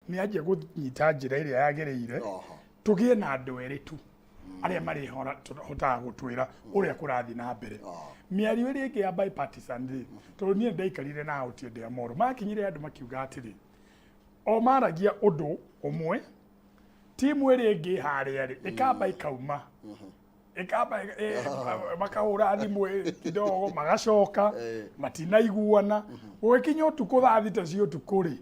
Nĩ anjia kũnyita njĩra ĩrĩa yagĩrĩire. Tũgĩe na andũ erĩ tu arĩa marĩhotaga gũtwĩra ũrĩa kũrathiĩ na mbere. Mĩario ĩrĩa ĩngĩ ya bipartisan rĩ, tondũ niĩ ndaikarire na Otiende Amollo, makinyire andũ makiuga atĩrĩ, o maragia ũndũ ũmwe, timu ĩrĩa ĩngĩ harĩa rĩ ĩkamba ĩkauma, ĩkamba makahũra thimũ kidogo, magacoka matinaiguana. Gũgĩkinya ũtukũ thaa 6 cia ũtukũ rĩ,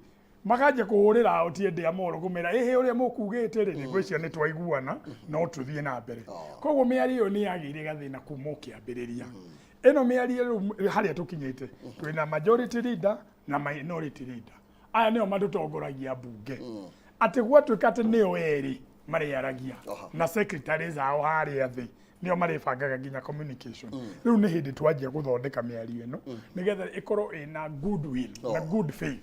makanjia kũhũrĩra Otiende Amollo kũmera, ĩhĩ, ũrĩa mũkugĩte rĩ, nĩ ngwĩciria nĩ twaiguana, no tũthiĩ na mbere. Koguo mĩario ĩyo nĩ yagĩire gathĩna kuma ũkĩambĩrĩria. Ĩno mĩario rĩu harĩa tũkinyĩte, twĩna majority leader na minority leader, aya nĩo matũtongoragia mbunge, atĩ gwatuĩka atĩ nĩo erĩ marĩaragia na secretaries ao harĩa thĩ nĩo marĩbangaga nginya communication. Rĩu nĩ hĩndĩ twanjia gũthondeka mĩario ĩno nĩgetha ĩkorwo ĩna goodwill na good faith,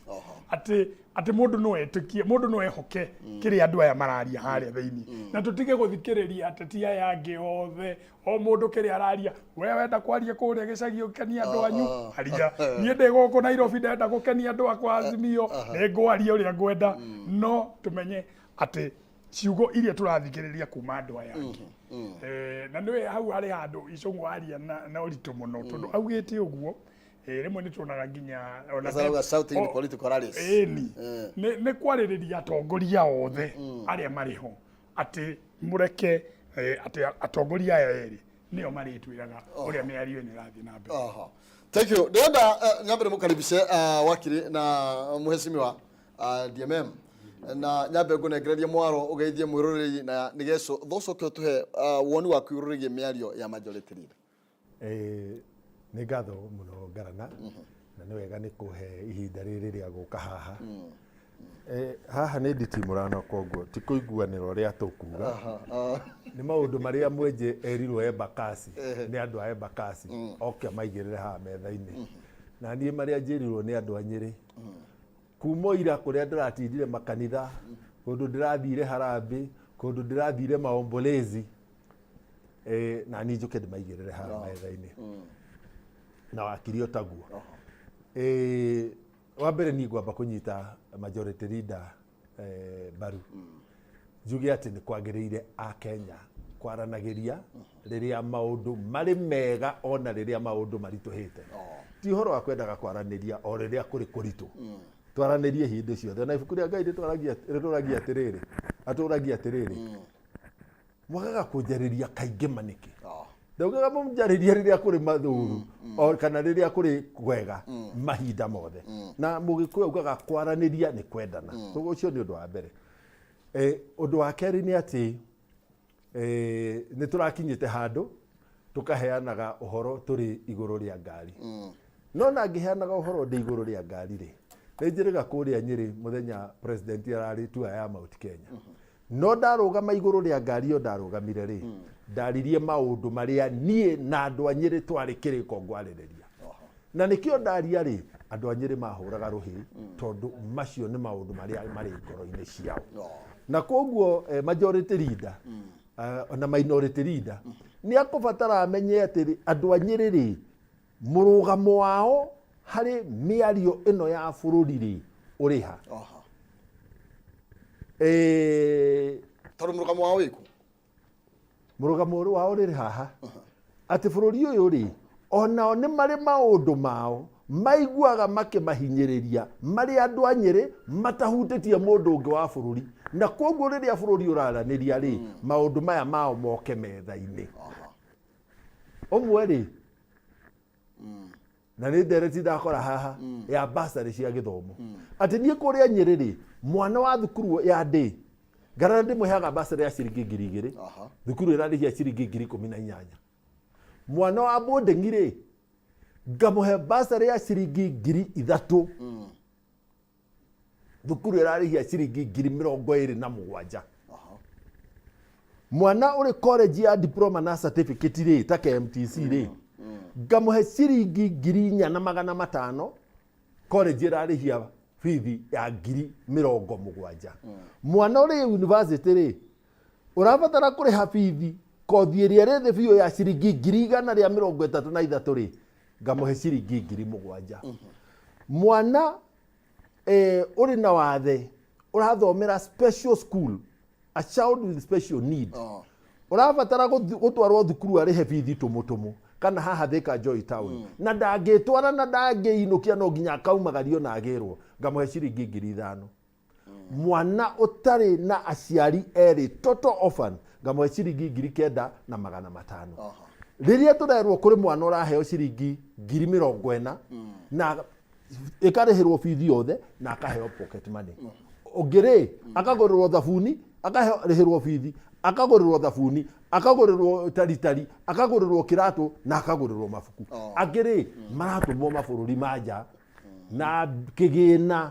atĩ mũndũ no etĩkie, mũndũ no ehoke kĩrĩa andũ aya mararia harĩa thĩinĩ, na tũtige gũthikĩrĩria ateti aya angĩ othe, o mũndũ kĩrĩa araria. We wenda kwaria kũrĩa gĩcagi ũkenie andũ anyu, aria. Niĩ ndĩ gũkũ Nairobi, ndenda gũkenia andũ akwa Azimio, nĩ ngwaria ũrĩa ngwenda. No tũmenye atĩ ciugo iria tũrathikĩrĩria kuma andũ aya angĩ. Na nĩwe hau harĩ handũ Icũng'wa aria na ũritũ mũno, tondũ augĩte ũguo, rĩmwe nĩ tuonaga nginya ona Sasa auga shouting in political rallies. Ĩni, nĩ kwarĩrĩria atongoria othe arĩa marĩ ho atĩ mũreke atĩ atongoria aya erĩ nĩo marĩtwĩraga ũrĩa mĩario ĩno ĩrathiĩ na mbere. Aha. Thank you. Ndĩrenda nyambe ndĩmũkaribishe wakiri na mheshimiwa DMM, na nyambe ngũnengererie mwaro ũgeithie mwĩroreri na nĩgetha ũcoke ũtũhe woni waku igũrũ rĩgiĩ mĩario ya majority leader. Nĩ ngatho mũno Ngarana, na nĩ wega nĩ kũhe ihinda rĩrĩ rĩa gũka haha. Haha nĩ nditimũrano, koguo ti kũiguanĩra ũrĩa tũkuga, nĩ maũndũ marĩa mwenje erirwo Embakasi nĩ andũ a Embakasi oke maigĩrĩre haha metha-inĩ, na niĩ marĩa njĩrirwo nĩ andũ a Nyĩrĩ kuma ira, kũrĩa ndĩratindire makanitha, kũndũ ndĩrathire harambĩ, kũndũ ndĩrathire maombolezi, na niĩ njũke ndĩmaigĩrĩre haha metha-inĩ na wakiri o taguo. Wa mbere, niĩ ngwamba kũnyita majority leader mbaru, njuge atĩ nĩ kwagĩrĩire Akenya kwaranagĩria rĩrĩa maũndũ marĩ mega ona rĩrĩa maũndũ maritũhĩte. Ti ũhoro wa kwendaga kwaranĩria o rĩrĩa kũrĩ kũritũ, twaranĩrie hĩndĩ ciothe. Na ibuku rĩa Ngai rĩtũragia atĩrĩrĩ, atũragia atĩrĩrĩ, mwagaga kũnjarĩria kaingĩ manĩkĩ? Ndaugaga mũnjarĩrie rĩrĩa kũrĩ mathuru o kana rĩrĩa kũrĩ kwega, mahinda mothe. Na Mũgĩkũyũ augaga kwaranĩria nĩ kwendana. Koguo ũcio nĩ ũndũ wa mbere. Ũndũ wa kerĩ nĩ atĩ nĩ tũrakinyĩte handũ tũkaheanaga ũhoro tũrĩ igũrũ rĩa ngari. No na ngĩheanaga ũhoro ndĩ igũrũ rĩa ngari rĩ, nĩ njĩrĩga kũrĩa Nyĩrĩ mũthenya president ararĩ tour ya Mount Kenya, no ndarũgama igũrũ rĩa ngari ĩyo ndarũgamire rĩ, ndaririe maũndũ marĩa niĩ na andũ a Nyĩrĩ twarĩ kĩrĩko ngwarĩrĩria, na nĩkĩo ndaria rĩ, andũ a Nyĩrĩ mahũraga rũhĩ, tondũ macio nĩ maũndũ marĩa marĩ ngoro-inĩ ciao. Na koguo majority leader na minority leader nĩ akũbatara amenye atĩ andũ a Nyĩrĩ rĩ, mũrũgamo wao harĩ mĩario ĩno ya bũrũri rĩ, ũrĩ ha? Tondũ mũrũgamo wao wĩkũ? Mũrũgamo wao rĩrĩ haha, atĩ bũrũri ũyũ rĩ, onao nĩ marĩ maũndũ mao maiguaga makĩmahinyĩrĩria marĩ andũ a Nyĩrĩ matahutĩtie mũndũ ũngĩ wa bũrũri, na koguo rĩrĩa bũrũri ũraranĩria rĩ, maũndũ maya mao moke metha-inĩ. Ũmwe rĩ, na nĩ ndereti ndakora haha ya basarĩ cia gĩthomo, atĩ niĩ kũrĩa Nyĩrĩ rĩ, mwana wa thukuru ya ndĩ Ngarana ndĩmũheaga basarĩ ya ciringi 2000, thukuru ĩrarĩhia ciringi 18,000. Mwana wa boarding rĩ, ngamũhe basarĩ ya ciringi 3000, thukuru ĩrarĩhia ciringi 27,000. Mwana ũrĩ college ya diploma na certificate rĩ, ta KMTC rĩ, ngamũhe ciringi 4500, college ĩrarĩhia bithi ya 70,000. Mwana ũrĩ university rĩ, ũrabatara kũrĩha bithi kothi ĩrĩa ĩrĩ thĩ biũ ya ciringi 133,000 rĩ, ngamũhe ciringi 7,000. Mwana ũrĩ na wathe Ũrathomera special school, a child with special need, ũrabatara gũtwarwo thukuru arĩhe bithi tũmũtũmũ kana haha Thika Joy Town, na ndangĩtwara na ndangĩinũkia, no nginya akaumagario na agĩrwo, ngamũhe ciringi 5,000. Mwana ũtarĩ na aciari erĩ, total orphan, ngamũhe ciringi 9,500. Rĩrĩa tũrerwo kũrĩ mwana ũraheo ciringi 40,000 na ĩkarĩhĩrwo bithi yothe na akaheo pocket money, ũngĩ rĩ akagũrĩrwo thabuni, akarĩhĩrwo bithi, akagũrĩrwo thabuni, akagũrĩrwo taritari, akagũrĩrwo kĩratũ na akagũrĩrwo mabuku. Angĩ rĩ maratũmwo mabũrũri ma nja na kĩgĩna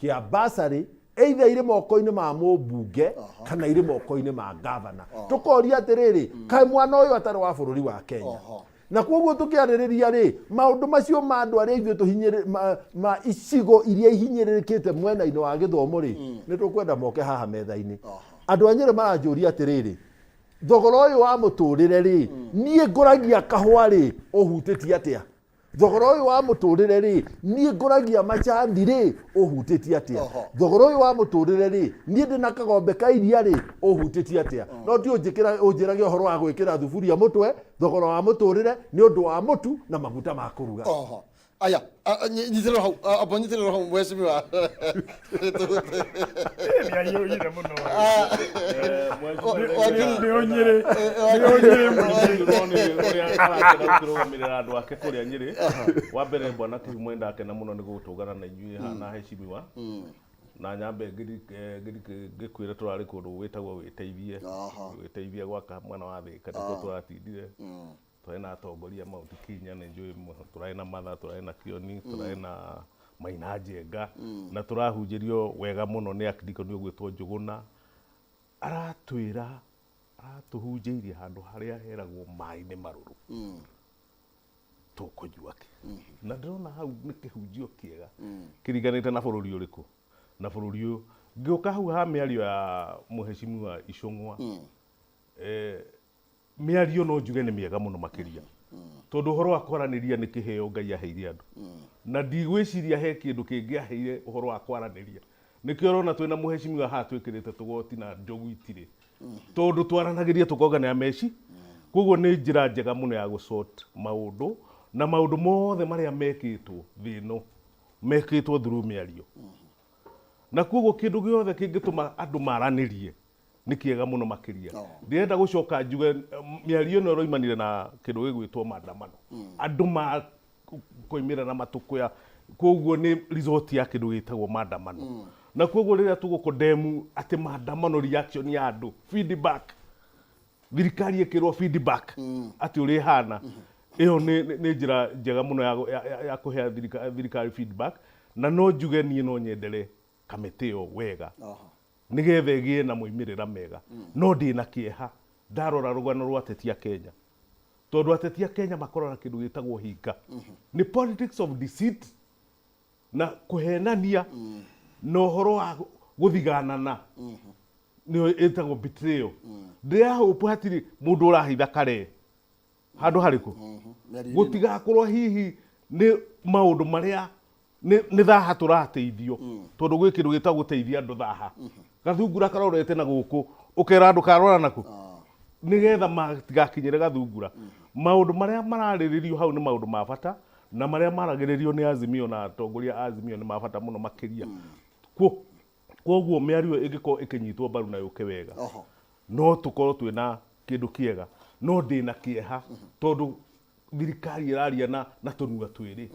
kĩa basarĩ, either irĩ moko-inĩ ma mũmbunge kana irĩ moko-inĩ ma gavana. Tũkoria atĩrĩrĩ, kaĩ mwana ũyũ atarĩ wa bũrũri wa Kenya? Na koguo tũkĩarĩrĩria rĩ maũndũ macio ma andũ arĩa ithuĩ tũhinyĩrĩ ma icigo iria ihinyĩrĩrĩkĩte mwena-inĩ wa gĩthomo rĩ, nĩ tũkwenda moke haha metha-inĩ. Andũ a Nyĩrĩ maranjũria atĩrĩrĩ, thogora ũyũ wa mũtũrĩre rĩ, niĩ ngũragia kahũa rĩ, ũhutĩtie atĩa? Thogora ũyũ wa mũtũrĩre rĩ, niĩ ngũragia macani rĩ, ũhutĩtie atĩa? Thogora ũyũ wa mũtũrĩre rĩ, niĩ ndĩ na kagombe ka iria rĩ, ũhutĩtie atĩa? No ti ũnjĩkĩra ũnjĩrage ũhoro wa gwĩkĩra thuburia mũtwe thogora wa mũtũrĩre nĩ ũndũ wa mũtu na maguta ma kũruga. Oho. Aya, nyitĩrĩra hau, amba nyitĩrĩra hau, mheshimiwa. Nĩ aiyũire mũno. Wakiri. Nĩ ũnyĩrĩ, nĩ ũnyĩrĩ mũingĩ. Ũrĩa arakena gũkĩrũgamĩrĩra andũ ake kũrĩa Nyĩrĩ. Wa mbere, bwana Kĩhumo, ndakena mũno nĩ gũtũngana na inyuĩ haha na heshimiwa, na nyambe ngĩkwĩre tũrarĩ kũndũ gwĩtagwo wĩteithie, wĩteithie gwaka mwena wa Thĩka, nĩkuo tũratindire. Tũrarĩ na atongoria Mount Kenya, nĩ njũĩ tũrarĩ na Matha, tũrarĩ na Kioni, tũrarĩ na Maina Njenga, na tũrahunjĩrio wega mũno nĩ akirikoni ũgwĩtwo Njũgũna. Aratwĩra aratũhunjĩirie handũ harĩa heragwo maĩ nĩ marũrũ, tũkũnyua kĩ? Na ndĩrona hau nĩ kĩhunjio kĩega kĩringanĩte na bũrũri ũrĩkũ na bũrũri ũyũ. Ngĩũka hau ha mĩario ya mũhecimiwa Icũng'wa, mĩario no njuge nĩ mĩega mũno makĩria, tondũ ũhoro wa kwaranĩria nĩ kĩheo Ngai aheire andũ, na ndigwĩciria he kĩndũ kĩngĩ aheire ũhoro wa kwaranĩria. Nĩkĩo ũrona twĩna mũhecimiwa haha twĩkĩrĩte tũgoti na njogu itirĩ, tondũ twaranagĩria tũkongania meci. Koguo nĩ njĩra njega mũno ya gũsort maũndũ, na maũndũ mothe marĩa mekĩtwo thĩ ĩno mekĩtwo through mĩario, na koguo kĩndũ gĩothe kĩngĩtũma andũ maranĩrie nĩ kĩega mũno makĩria. Ndĩrenda gũcoka njuge mĩario ĩno ĩroimanire na kĩndũ gĩgwĩtwo maandamano, andũ ma koimĩra na matũkũya, koguo nĩ result ya kĩndũ gĩtagwo maandamano. Na koguo rĩrĩa tũgũkondemu atĩ maandamano, reaction ya andũ, feedback, thirikari ĩkĩrwo feedback atĩ ũrĩa ĩhana, ĩyo nĩ njĩra njega mũno ya kũhe thirikari feedback. Na no njuge niĩ no nyendere kamĩtĩ ĩyo wega, nĩgetha ĩgĩe na moimĩrĩra mega. No ndĩna kĩeha ndarora rũgano rwa ateti a Kenya, tondũ ateti a Kenya makoragwo na kĩndũ gĩtagwo hinga, nĩ politics of deceit na kũhenania na ũhoro wa gũthiganana, nĩyo ĩtagwo betrayal. Ndĩrahope hatirĩ mũndũ ũrahitha kare handũ harĩkũ. Mĩario-inĩ. Gũtigakorwo hihi nĩ maũndũ marĩa nĩ thaha tũrateithio, tondũ gwĩ kĩndũ gĩtagwo gũteithia andũ thaha. Gathungura karorete na gũkũ, ũkera andũ karora naku nĩgetha matigakinyĩre gathungura. Maũndũ marĩa mararĩrĩrio hau nĩ maũndũ ma bata, na marĩa maragĩrĩrio nĩ Azimio na atongoria a Azimio nĩ ma bata mũno makĩria. Koguo mĩario ĩyo ĩngĩkorwo ĩkĩnyitwo mbaru na yũke wega, no tũkorwo twĩna kĩndũ kĩega. No ndĩna kĩeha tondũ thirikari ĩraria na tũnua twĩrĩ,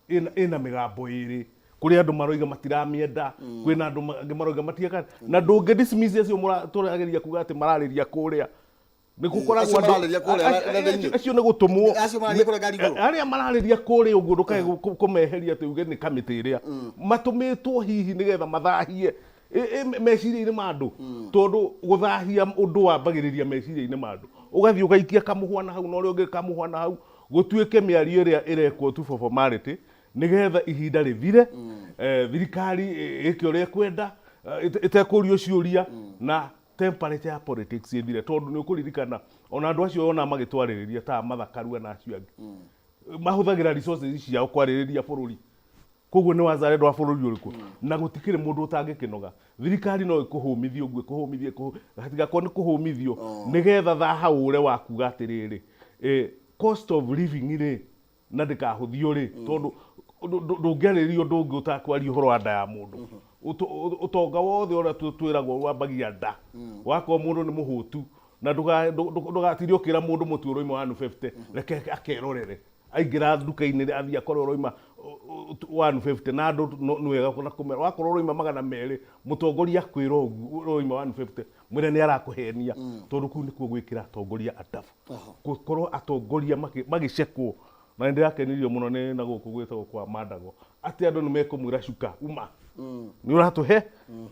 ĩna mĩgambo ĩrĩ. Kũrĩ andũ maroiga matiramĩenda, kwĩna andũ angĩ maroiga matieka, na ndũngĩ dismiss acio tũrageria kuga atĩ mararĩria kũrĩa nĩ gũkoragwo Acio mararĩria kũrĩa nenda-inĩ. Acio nĩ gũtũmwo. Acio mararĩria kũrĩa ngari igũrũ. Arĩa mararĩria kũrĩa ũguo, ndũkae kũmeheria atĩ uge nĩ kamĩtĩ ĩrĩa matũmĩtwo hihi nĩgetha mathahie meciria-inĩ ma andũ, tondũ gũthahia ũndũ wambagĩrĩria meciria-inĩ ma andũ, ũgathiĩ ũgaikia kamũhwana hau na ũrĩa ũngĩ kamũhwana hau, gũtuĩke mĩario ĩrĩa ĩrekwo tu for formality, nĩgetha ihinda rĩthire, thirikari ĩke ũrĩa ĩkwenda, ĩtekũrio ciũria, na temperature ya politics ĩthire. Tondũ nĩ ũkũririkana ona andũ acio ona magĩtwarĩrĩria ta Martha Karua na acio angĩ mahũthagĩra resources ciao kwarĩrĩria bũrũri. Koguo nĩ wazalendo wa bũrũri ũrĩkũ? Na gũtikĩrĩ mũndũ ũtangĩkĩnoga. Thirikari no ĩkũhũmithie ũguo, ĩkũhũmithie, hatigakorwo nĩ kũhũmithio nĩgetha thaha ũre wa kuga atĩrĩrĩ, cost of living rĩ, na ndĩkahũthio rĩ, tondũ ndũngĩarĩrĩria ũndũ ũngĩ ũtakwaria ũhoro wa nda ya mũndũ. Ũtonga wothe ũrĩa twĩragwo wambagia nda. Wakorwo mũndũ nĩ mũhũtu, na ndũgatinde ũkĩra mũndũ mũtu ũroima 150, reke akerorere. Aingĩra nduka-inĩ athiĩ akore ũroima 150 na andũ nĩ wega na kũmera. Wakorwo ũroima 200, mũtongoria akwĩra ũguo ũroima 150, mwĩre nĩ arakũhenia, tondũ kũu nĩkuo gwĩkĩra atongoria adabu. Gũkorwo atongoria magĩcekwo. Na nĩ ndĩrakenirio mũno nĩ na gũkũ gwĩtagwo kwa Mandago, atĩ andũ nĩ mekũmwĩra cuka uma, nĩ ũratũhe.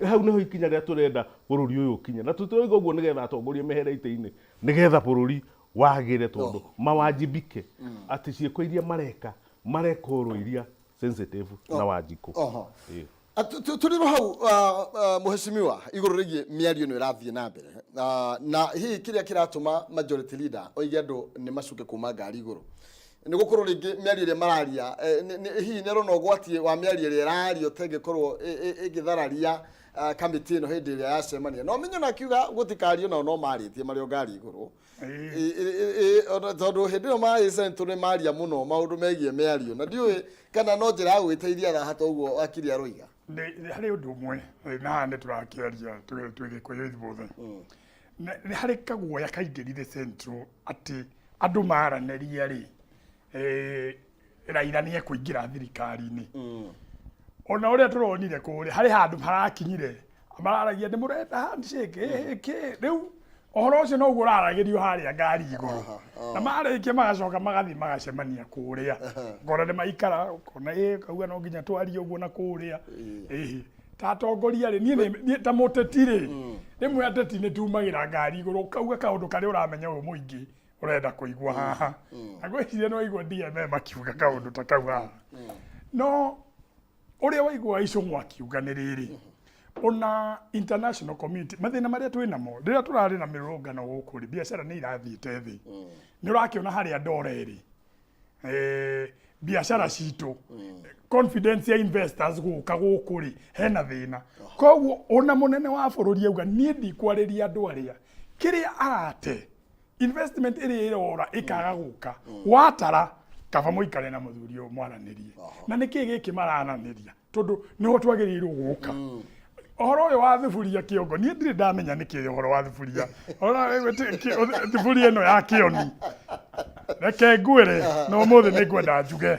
Hau nĩho ikinya rĩrĩa tũrenda bũrũri ũyũ ũkinye, na tũtiroiga ũguo nĩgetha atongoria mehere itĩ-inĩ, nĩgetha bũrũri wagĩre, tondũ mawajibike atĩ ciĩko iria mareka, mareka oro iria sensitive na Wanjikũ. Ĩĩ. Tũrĩ hau, mũheshimiwa, igũrũ rĩgiĩ mĩario ĩno ĩrathiĩ na mbere, na hihi kĩrĩa kĩratũma majority leader oige andũ nĩ macuke kuma ngari igũrũ nĩ gũkorwo rĩngĩ mĩario ĩrĩa mararia, hihi nĩ arona ũgwati wa mĩario ĩrĩa ĩrario ta ĩngĩkorwo ĩgĩthararia kamĩtĩ ĩno hĩndĩ ĩrĩa yacemania. No menye ona akiuga gũtikario, nao no marĩtie marĩ o ngari igũrũ. Tondũ hĩndĩ ĩyo marĩ Central nĩ maria mũno maũndũ megiĩ mĩario, na ndiũĩ kana no njĩra ya gwĩteithia raha ta ũguo wakiri aroiga. Nĩ harĩ ũndũ ũmwe na haha nĩ tũrakĩaria twĩ Gĩkũyũ ithuothe. Nĩ harĩ kaguoya kaingĩrire Central atĩ andũ maranĩria rĩ, Raila nĩ ekũingĩra thirikari-inĩ. Ona ũrĩa tũronire kũrĩa harĩ handũ harakinyire mararagia nĩ mũrenda handshake kĩ rĩu ũhoro ũcio noguo ũraragĩrio harĩa ngari igũrũ, na marĩkia magacoka magathiĩ magacemania kũrĩa, ũkona nĩ maikara, ũkona ĩ kauga no nginya twarie ũguo na kũrĩa. Ĩhĩ, ta atongoria rĩ, niĩ niĩ ta mũteti rĩ, rĩmwe ateti nĩ tumagĩra ngari igũrũ, ũkauga kaũndũ karĩa ũramenya ũyũ mũingĩ ũrenda kũigua haha, na ngwĩciria nĩ waigua DMM akiuga kaũndũ ta kau haha. No ũrĩa waigua Icũng'wa akiuga nĩ rĩrĩ, ona international community, mathĩna marĩa twĩ namo rĩrĩa tũrarĩ na mĩrũrũngano gũkũ rĩ, biacara nĩ irathiĩte thĩ. Nĩ ũrakĩona harĩa ndora ĩrĩ, biacara citũ, confidence ya investors gũka gũkũ rĩ, hena thĩna. Koguo ona mũnene wa bũrũri auga niĩ ndikwarĩria andũ arĩa kĩrĩa arate investment ĩrĩa ĩrora ĩkaga gũka, watara kaba mũikare na mũthuri ũyũ mwaranĩrie. Na nĩkĩ gĩkĩ marananĩria? Tondũ nĩho twagĩrĩirwo gũka ũhoro ũyũ wa thuburia kĩongo. Niĩ ndirĩ ndamenya nĩkĩ ũhoro wa thuburia. Ona thuburia ĩno ya kĩoni, reke ngwĩre, na ũmũthĩ nĩ ngwenda njuge,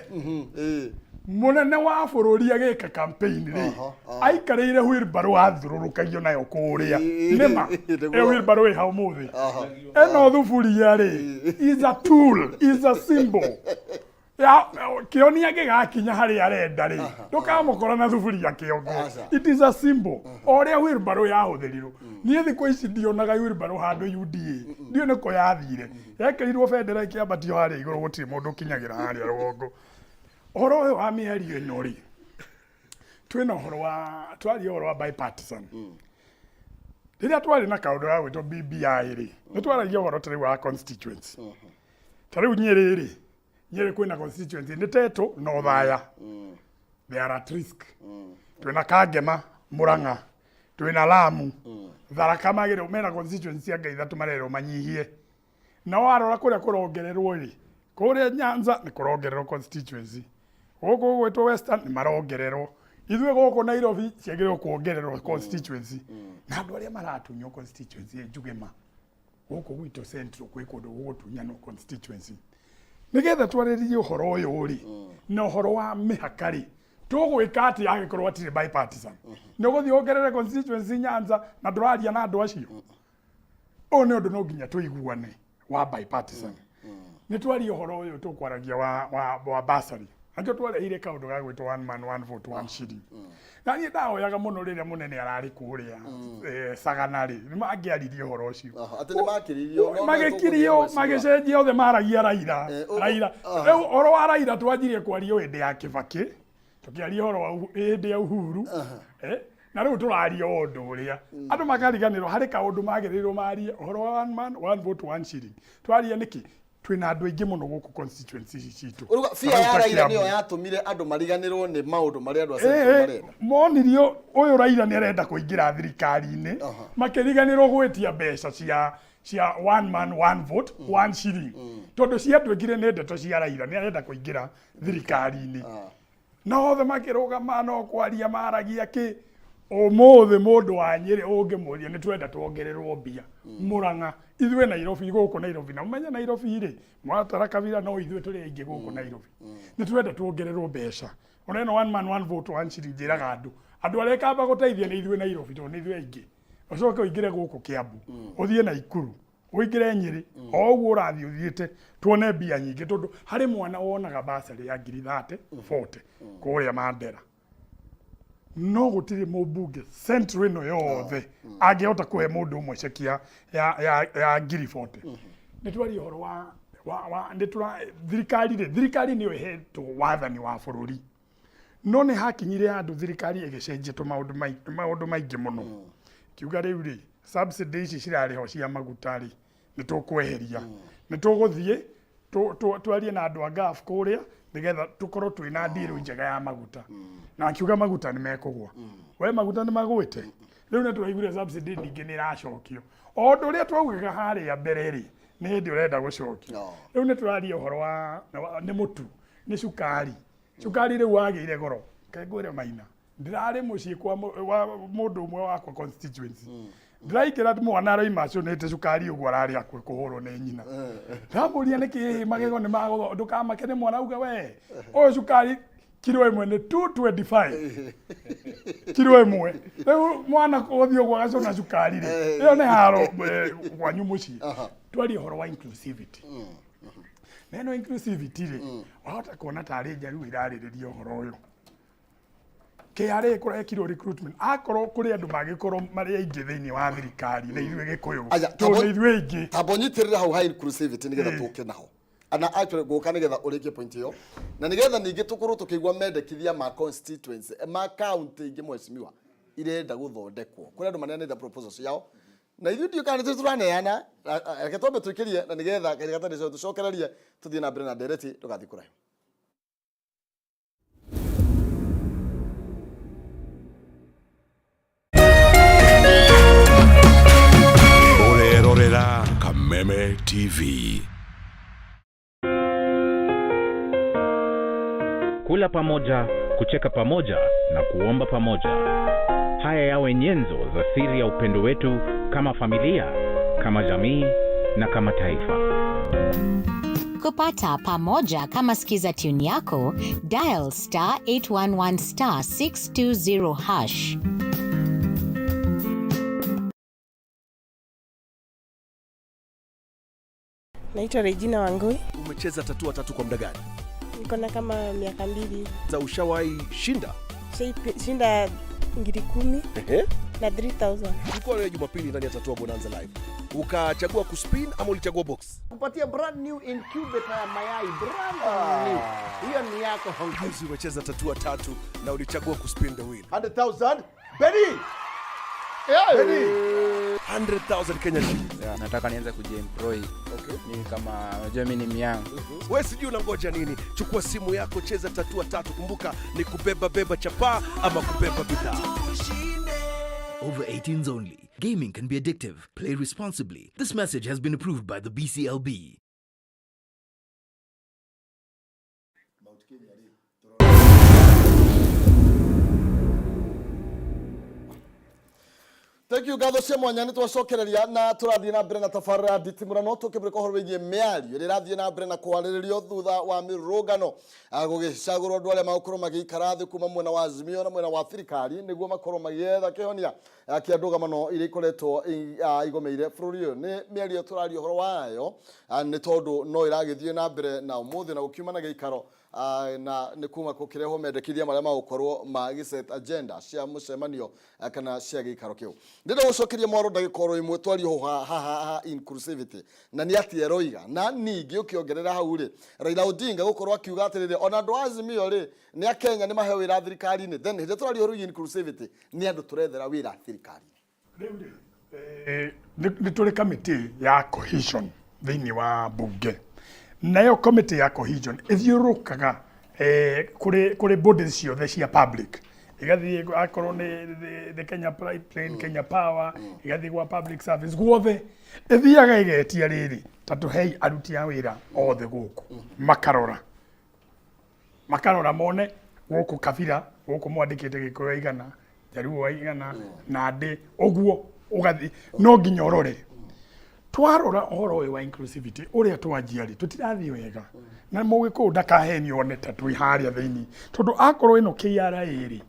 mũnene wa bũrũri agĩka campaign rĩ, aikarĩire wheelbarrow athiũrũrũkagio nayo kũrĩa. Nĩma ĩyo wheelbarrow ĩ ha ũmũthĩ? Ĩno thuburia rĩ, is a tool, is a symbol ya kĩoni. Angĩgakinya harĩa arenda rĩ, ndũkamũkora na thuburia kĩongo. Aca. It is a symbol, o ũrĩa wheelbarrow yahũthĩrirwo. Niĩ thikũ ici ndionaga wheelbarrow handũ UDA, ndiũ nĩkũ yathire, yekĩrirwo bendera ĩkĩambatio harĩa igũrũ, gũtirĩ mũndũ ũkinyagĩra harĩa rũgongo. Ũhoro ũyũ wa mĩario ĩno rĩ, twĩna ũhoro wa twaria ũhoro wa bipartisan. Rĩrĩa twarĩ na kaũndũ ga gwĩtwo BBI rĩ, nĩ twaragia ũhoro ta rĩu wa constituency. Ta rĩu Nyĩrĩ rĩ, Nyĩrĩ kwĩna constituency nĩ Tetũ na Othaya, they are at risk. Twĩna Kangema, Murang'a, twĩna Lamu, Tharaka, magĩrĩirwo mena constituency anga ithatũ marerwo manyihie. Na warora kũrĩa kũrongererwo rĩ, kũrĩa Nyanza nĩ kũrongererwo constituency, gũkũ gwĩtwo Western nĩ marongererwo, ithuĩ gũkũ Nairobi ciagĩrĩirwo kuongererwo constituency. Na andũ arĩa maratunywo constituency njuge ma gũkũ gwitũ Central gwĩ kũndũ gũgũtunyanwo constituency. Nĩgetha twarĩrĩrie ũhoro ũyũ rĩ, na ũhoro wa mĩhaka rĩ, tũgwĩka atĩa angĩkorwo hatirĩ bipartisan? Nĩ ũgũthiĩ wongerere constituency Nyanza na ndũraria na andũ acio? Ũyũ nĩ ũndũ no nginya tũiguane wa bipartisan. Nĩ twaria ũhoro ũyũ tũkwaragia wa bursary, nakĩo twarehire kaũndũ ga gwĩtwo one man one vote one shilling. Na niĩ ndahoyaga mũno rĩrĩa mũnene ararĩ kũrĩa Sagana rĩ, nĩ mangĩaririe ũhoro ũcio. Atĩ nĩ makiririo, no magĩkirio, magĩcenjia, othe maragia Raila. Raila. Rĩu ũhoro wa Raila twanjirie kwario hĩndĩ ya Kibaki, tũkĩaria ũhoro wa hĩndĩ ya Uhuru, na rĩu tũraria o ũndũ ũrĩa andũ makariganĩrwo harĩ kaũndũ magĩrĩirwo marie, ũhoro wa one man one vote one shilling. Twaria nĩkĩ? Twĩna andũ aingĩ mũno gũkũ constituency ici citũ. Ũruga fear Tarĩu ya ta Raila Kiambu. nĩyo yatũmire andũ mariganĩrwo nĩ maũndũ marĩa andũ a Central marenda. Monirio ũyũ Raila nĩ arenda kũingĩra thirikari-inĩ, makĩriganĩrwo gwĩtia mbeca cia one man one vote, one shilling, tondũ ciatuĩkire nĩ ndeto cia Raila nĩ arenda kũingĩra thirikari-inĩ, na othe makĩrũgama no kwaria maragia kĩ. Ũmũthĩ mũndũ wa Nyĩrĩ ũngĩmũria nĩ twenda tuongererwo mbia, Mũrang'a, ithuĩ Nairobi, gũkũ Nairobi, na ũmenye Nairobi rĩ, mwatara kabira no ithuĩ tũrĩ aingĩ gũkũ Nairobi, nĩ twenda tuongererwo mbeca. Ona ĩno one man one vote one shilling, njĩraga andũ arĩa ĩkamba gũteithia nĩ ithuĩ Nairobi, tondũ nĩ ithuĩ aingĩ. Ũcoke ũingĩre gũkũ Kiambu, ũthiĩ Naikuru, ũingĩre Nyĩrĩ, o ũguo ũrathiĩ ũthiĩte, tuone mbia nyingĩ, tondũ harĩ mwana wonaga basarĩ ya ngiri 30, 40 kũrĩa Mandera, no gũtirĩ mũmbunge central ĩno yothe angĩhota kũhe mũndũ ũmwe ceki ya ngiri 40. Nĩ twaria ũhoro wa nĩ tũra thirikari rĩ, thirikari nĩyo ĩhetwo wathani wa bũrũri, no nĩ hakinyire handũ thirikari ĩgĩcenjia tũ maũndũ maingĩ mũno, kiuga rĩu rĩ, subsidy ici cirarĩhwo cia maguta rĩ, nĩ tũkweheria, nĩ tũgũthiĩ twarie na andũ a Gulf kũrĩa nĩgetha tũkorwo twĩna deal njega ya maguta, na akiuga maguta nĩ mekũgwa. We, maguta nĩ magwĩte. Rĩu nĩ tũraiguire subsidy ningĩ nĩ ĩracokio, o ũndũ ũrĩa twaugaga harĩa mbere rĩ, nĩ hĩndĩ ũrenda gũcokio. Rĩu nĩ tũraria ũhoro wa nĩ mũtu, nĩ cukari. Cukari rĩu wagĩire goro. Ke ngwĩre Maina, ndĩrarĩ mũciĩ kwa wa mũndũ ũmwe wakwa constituency, ndĩraingĩra, mwana aroima acũnĩte cukari ũguo, ararĩ hakuhĩ kũhũrwo nĩ nyina. Ndamũria nĩkĩ magego nĩ magũthwo, ndũkamake nĩ mwana, auga we ũyũ cukari kiro ĩmwe nĩ 225 kiro ĩmwe. Rĩu mwana gũthiĩ ũguo agacũna cukari rĩ, ĩyo nĩ haro kwanyu mũciĩ. Twarie ũhoro wa inclusivity, na ĩno inclusivity rĩ, wahota kuona tarĩ njaruo irarĩrĩria ũhoro ũyũ. KRA kũrekirwo recruitment, akorwo kũrĩ andũ mangĩkorwo marĩ aingĩ thĩinĩ wa thirikari na ithuĩ Gĩkũyũ, Aya, tondũ nĩ ithuĩ aingĩ. Tamba ũnyitĩrĩre hau ha inclusivity nĩgetha tũke naho, na actually ngũka nĩgetha ũrĩkie point ĩyo, na nĩgetha ningĩ tũkorwo tũkĩigua mendekithia ma constituency, ma county ingĩ, mheshimiwa, irenda gũthondekwo. Kũrĩ andũ maneanĩte proposals ciao na ithuĩ ndiũ kana nĩ tũraneana. Reke twambe twĩkĩrie na nĩgetha kahinda gatarĩ tũcokererie tũthiĩ na mbere na ndereti. Ndũgathiĩ kũraihu. Ũrerorera Kameme TV. Kula pamoja, kucheka pamoja na kuomba pamoja. Haya yawe nyenzo za siri ya upendo wetu kama familia, kama jamii na kama taifa. Kupata pamoja kama skiza tune yako, dial *811*620#. Naitwa Regina Wangui. Umecheza tatua tatu kwa muda gani? Niko na kama miaka 2. Za ushawahi shinda? Shinda ngiri 10 na 3000. Tulikuwa leo Jumapili ndani ya Tatua Bonanza Live. Ukachagua kuspin ama ulichagua box? Kupatia brand new incubator ya mayai, brand new. Hiyo ni yako. Juzi umecheza tatua tatu na ulichagua kuspin the wheel. 100,000. Benny! Benny! 100,000 Kenya shillings. Yeah, nataka nianze kujiemploy. Mimi kama unajua mimi ni myang. Wewe sijui unangoja nini? Chukua simu yako, cheza tatua tatu. Kumbuka ni kubeba beba chapaa ama kubeba bidhaa. Over 18s only. Gaming can be addictive. Play responsibly. This message has been approved by the BCLB. Thank you. Ngatho cia mwanya nĩ twacokereria na tũrathiĩ na mbere na tabarĩra ya nditimũrano, tũkĩmũrĩka ũhoro wĩgiĩ mĩario ĩrĩa ĩrathiĩ na mbere na kwarĩrĩrio thutha wa mĩrũrũngano, gũgĩcagũrwo andũ arĩa magũkorwo magĩikara thĩ kuma mwena wa Azimio na mwena wa thirikari nĩguo makorwo magĩetha kĩhonia kĩa ndũgamano iria ikoretwo igomeire bũrũri ũyũ. Nĩ mĩario tũraria ũhoro wayo, nĩ tondũ no ĩragĩthiĩ na mbere na ũmũthĩ na gũkiuma na gĩikaro, na nĩ kuma gũkĩrehwo mendekithia marĩa magũkorwo magĩ agenda cia mũcemanio, kana cia gĩikaro kĩu. Ndĩrenda gũcokeria mwaro ndagĩka oro ĩmwe, twarie ho haha inclusivity na nĩ atĩ eroiga, na ningĩ ũkĩongerera hau rĩ, Raila Odinga gũkorwo akiuga atĩrĩrĩ, ona andũ a Azimio rĩ, nĩ a Kenya, nĩ maheo wĩra thirikari-inĩ. Then hĩndĩ ĩrĩa tũraria ũhoro wĩgiĩ inclusivity, nĩ andũ tũrethera wĩra thirikari-inĩ. Nĩ tũrĩ kamĩtĩ ya cohesion thĩinĩ wa bunge. Nayo committee ya cohesion ĩthiũrũrũkaga eh, kũrĩ kũrĩ bodies ciothe cia public, igathiĩ akorwo nĩ the Kenya Pipeline, Kenya Power, igathiĩ gwa public service guothe, ĩthiaga ĩgetia rĩrĩ ta tũhei aruti a wĩra othe gũkũ, makarora makarora mone gũkũ kabira gũkũ mwandĩkĩte Gĩkũyũ aigana, Jaluo aigana, Nandĩ ũguo, ũgathiĩ no nginya ũrore. Twarora ũhoro ũyũ wa inclusivity ũrĩa twanjia rĩ, tũtirathiĩ wega na Mũgĩkũyũ ndakahenio one ta twĩ harĩa thĩinĩ, tondũ akorwo ĩno KRA rĩ,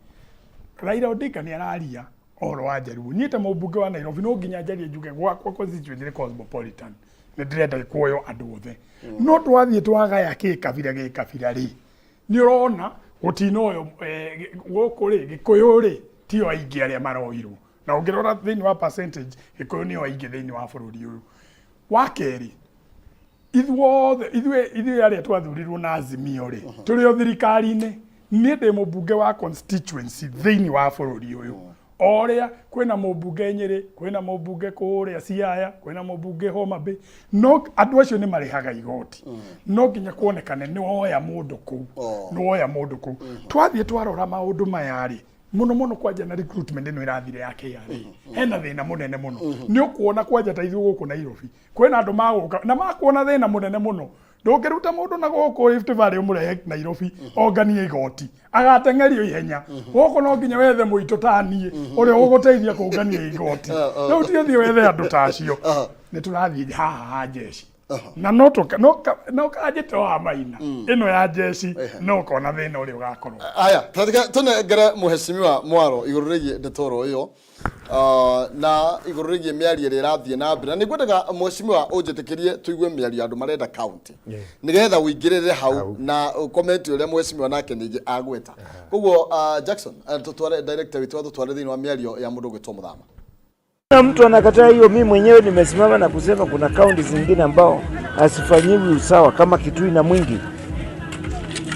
Raila Odinga nĩ araria ũhoro wa Jaluo. Niĩ ta mũmbunge wa Nairobi no nginya njarie njuge gwakwa constituency nĩ cosmopolitan, nĩ ndĩrenda kuoywo andũ othe. No twathiĩ twagaya gĩkabira gĩkabira rĩ, nĩ ũrona gũtinoyo gũkũ rĩ, Gĩkũyũ rĩ tio aingĩ arĩa maroirwo, na ũngĩrora thĩinĩ wa percentage Gĩkũyũ nĩo aingĩ thĩinĩ wa bũrũri ũyũ. Wa kerĩ, ithuothe ithuĩ ithuĩ arĩa twathurirwo na Azimio rĩ, tũrĩ o thirikari-inĩ. Niĩ ndĩ mũmbunge wa constituency thĩinĩ wa bũrũri ũyũ, o ũrĩa kwĩna mũmbunge Nyĩrĩ, kwĩna mũmbunge kũrĩa Siaya, kwĩna mũmbunge Homa Bay, no andũ acio nĩ marĩhaga igoti, no nginya kuonekane nĩ woya mũndũ kũu, nĩ woya mũndũ kũu. Twathiĩ twarora maũndũ maya rĩ, mũno mũno kwanja na recruitment ĩno ĩrathire ya KRA, hena thĩna mũnene mũno. Nĩ ũkuona kwanja ta ithuĩ gũkũ Nairobi kwĩna andũ magũka na makuona thĩna mũnene mũno. Ndũngĩruta mũndũ na gũkũ Rift Valley ũmũrehe Nairobi onganie igoti, agateng'erio ihenya. Gũkũ no nginya wethe mũitũ ta niĩ ũrĩa ũgũgũteithia kũngania igoti. Rĩu ti ũthiĩ wethe andũ ta acio. Nĩ tũrathiĩ haha ha jeshi na no tũka no ka- no kanjĩte wa maina ĩno ya jeshi, no ũkona thĩna ũrĩa ũgakorwo. Aya, tatika tunengere muheshimiwa mwaro igũrũ rĩgiĩ ndetoro ĩyo na igũrũ rĩgiĩ mĩario ĩrĩa ĩrathiĩ na mbere, na nĩ ngwendaga mheshimiwa ũnjĩtĩkĩrie tũigue mĩario ya andũ marenda county nĩgetha ũingĩrĩre hau na comment ũrĩa mheshimiwa nake ningĩ agweta. Koguo Jackson, tũtware director witũ atũtware thĩinĩ wa mĩario ya mũndũ ũgwĩtwo Mũthama. Na mtu anakataa hiyo. Mimi mwenyewe nimesimama na kusema kuna kaunti zingine ambao hazifanyiwi usawa kama Kitui na Mwingi,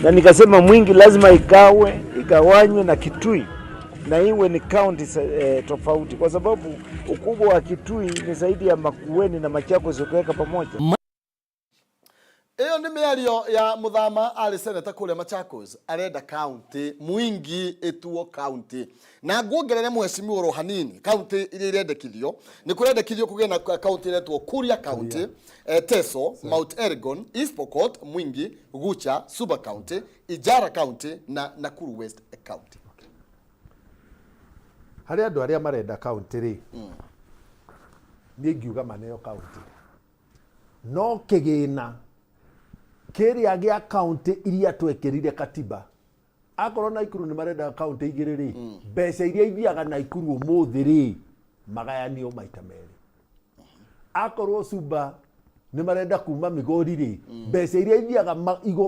na nikasema Mwingi lazima ikawe igawanywe na Kitui na iwe ni kaunti tofauti, kwa sababu ukubwa wa Kitui ni zaidi ya Makueni na Machakos ukiweka pamoja. Ĩyo nĩ mĩario ya Mũthama, arĩ seneta kũrĩa Machakos, arenda county Mwingi ĩtuo county. Na nguongerere mheshimiwa oro hanini, county iria irendekithio, nĩ kũrendekithio kũgĩe na county ĩretwo Kuria County, Teso, Mount Elgon, East Pokot, Mwingi, Gucha, Suba County, Ijara County na Nakuru West County. Harĩ andũ arĩa marenda kaunti rĩ, niĩ ngiuga maneo kaunti, no kĩgĩna kĩrĩa gĩa kaunti iria twekĩrire katiba, akorwo Naikuru nĩ marenda kaunti igĩrĩ rĩ, mbeca iria ithiaga Naikuru ũmũthĩ rĩ, magayanio maita merĩ. Akorwo Suba nĩ marenda kuma Migori rĩ, mbeca iria ithiaga